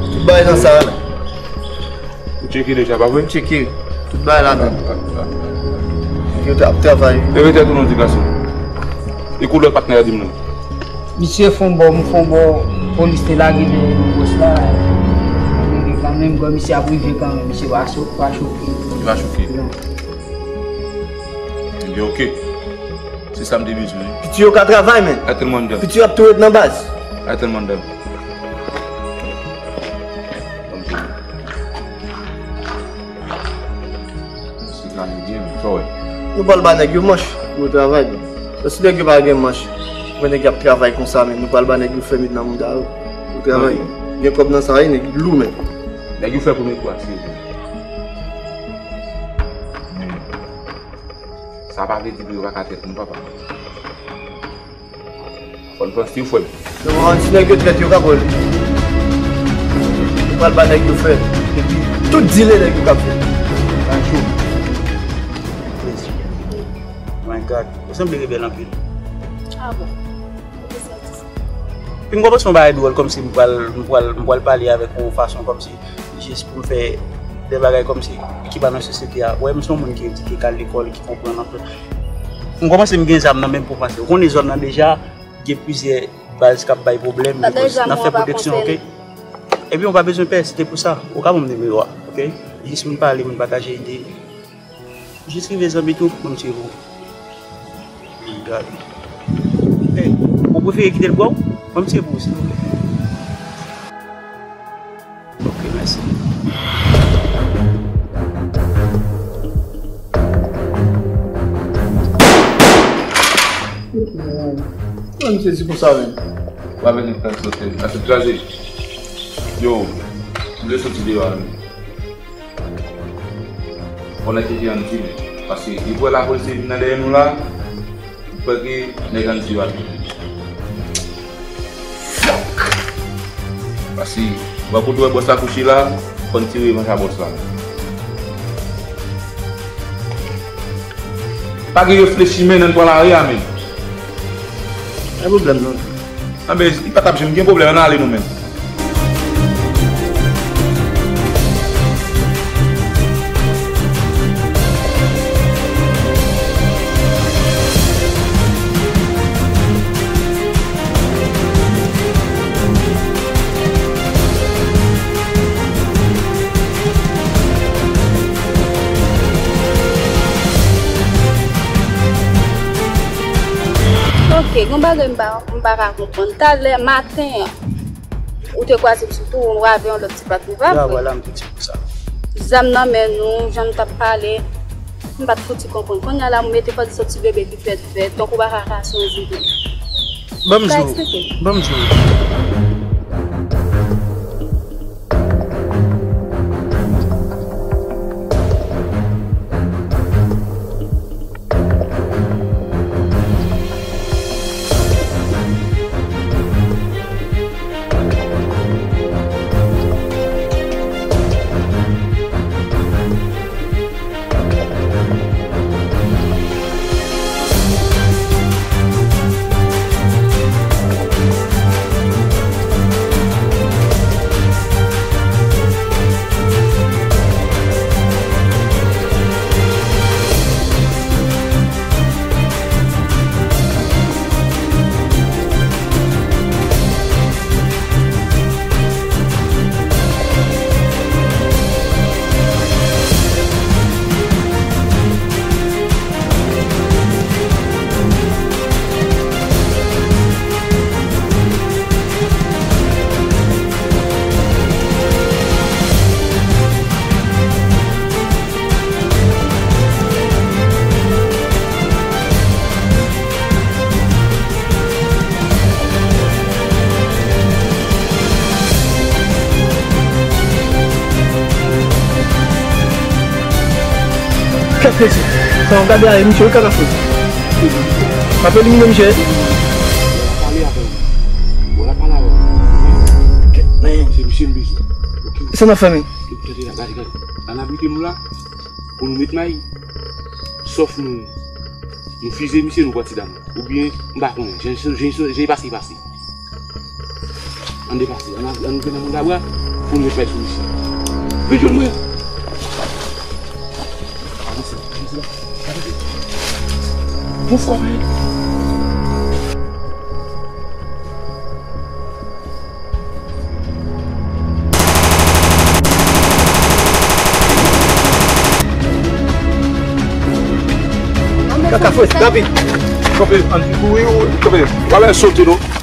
Tout bagay nan sa a, men. Ou tcheke deja, pa vre? M tcheke. Tout bagay ladan. Yo t ap travay. Leve tèt ou non, ti gason. E koulè patnè a, di m non. Misye fè yon bò, m fè yon bò, polis te lage dèyè nou, bòs la. Li kanmenm, gò misye ap rive kanmenm, misye pa cho-, pa choke. Li pa choke? Non. Ebyen, ok. Se sa m te bezwen wi. Piti yo ka travay, men. Piti yo ap tou ret nan baz. Nou pral ba nèg yo manch pou yo travay, men. Paske nèg yo pa gen manch. Mwen nèg y ap travay konsa, men nou pral ba nèg yo fè met nan mouda yo. Yo travay. Gen kòb nan sa, wi, nèg lou, men. Nèg yo fè premye kou a, se vre. Men sa pa vle di ke yo pa ka trèt moun, papa. Fò n panse, frè m. Yo, an ti nèg yo trèt, yo ka vòlè. Yo pral ba nèg yo fè. Epi, tout dile nèg yo ka fè. Anjou. My God, ou sanble rebèl anpil. Ah bon? Ou te santi sa? Epi m konprann se yon bagay dwòl, kòmsi m pral, m pral, m pral pale avèk ou yon fason kòmsi jis pou m fè de bagay kòmsi ki pa nan sosyete a. Wè, m se yon moun ki edike, k al lekòl, ki konprann anpil. M kòmanse m gen zam nan menm pou panse. Ou konnen zòn nan deja, gen plizyè baz k ap bay pwoblèm, nan fè pwoteksyon, oke? Epi ou pa bezwen pè, se te pou sa. Ou ka ban m nimewo a, oke? Jis pou n pale, pou n pataje ide. Jis rive zanmi tou, ban m tire pou ou. Gad. Hey, ou prefere kite l bwè w? Ban m tire pou ou, silvouplè. Ok, mèsi. Mwen m sezi konsa menm. W ap vin fè sote, la tèt kraze. Yo, m vle soti deyò a menm. Fò nèg ki ann di m. Paske li kwè lapolis te vin nan dèyè nou la. Li kwè ke nèg ann di yo ap vin. Fòk! Paske, wè kote wè bòs la kouche la, fò n tire revanj a bòs la. Pa gen reflechi, men, ann pran lari a, men. Pa gen pwoblèm, non. Anben, li pa t ap janm gen pwoblèm, ann ale nou menm. Ok, gon bagay m pa, m pa ka konprann. Talè maten an, ou te kwaze m sou tou, ou avè yon lòt ti patnè, pa vre? Ya, vwala, m te di pou sa. Zam nan men nou, jan n t ap pale, m pa t fouti konprann. Kounye a la, m mete kò sou ti bebe ki fèt fèt, tankou bagay la ka sonje tou. Ban m di w, ban m di w. Kèt mesye, sa w gade a, e misye wi kaka fou. M ap elimine misye. Pale avè w. Wè l ap pale avè w. Kèt, men. Se misye m bezwen. Ok. Sa n ap fè, men? Gade, gade, gade. Ann abrite nou la. Pou nou met may, sòf nou, nou fize misye, nou pran ti dam. Oubyen, m pa konnen, jan, jan, jan, jan pase, pase. Ann depase, ann, ann, ann pran nan manda bwa, pou nou met may sou misye. Vin jwenn mwen. Avanse, avanse la, avanse. Mouf kò, men. Kaka fwèt, David. Kanpe, ann kouri ou kanpe. W a wè sote non.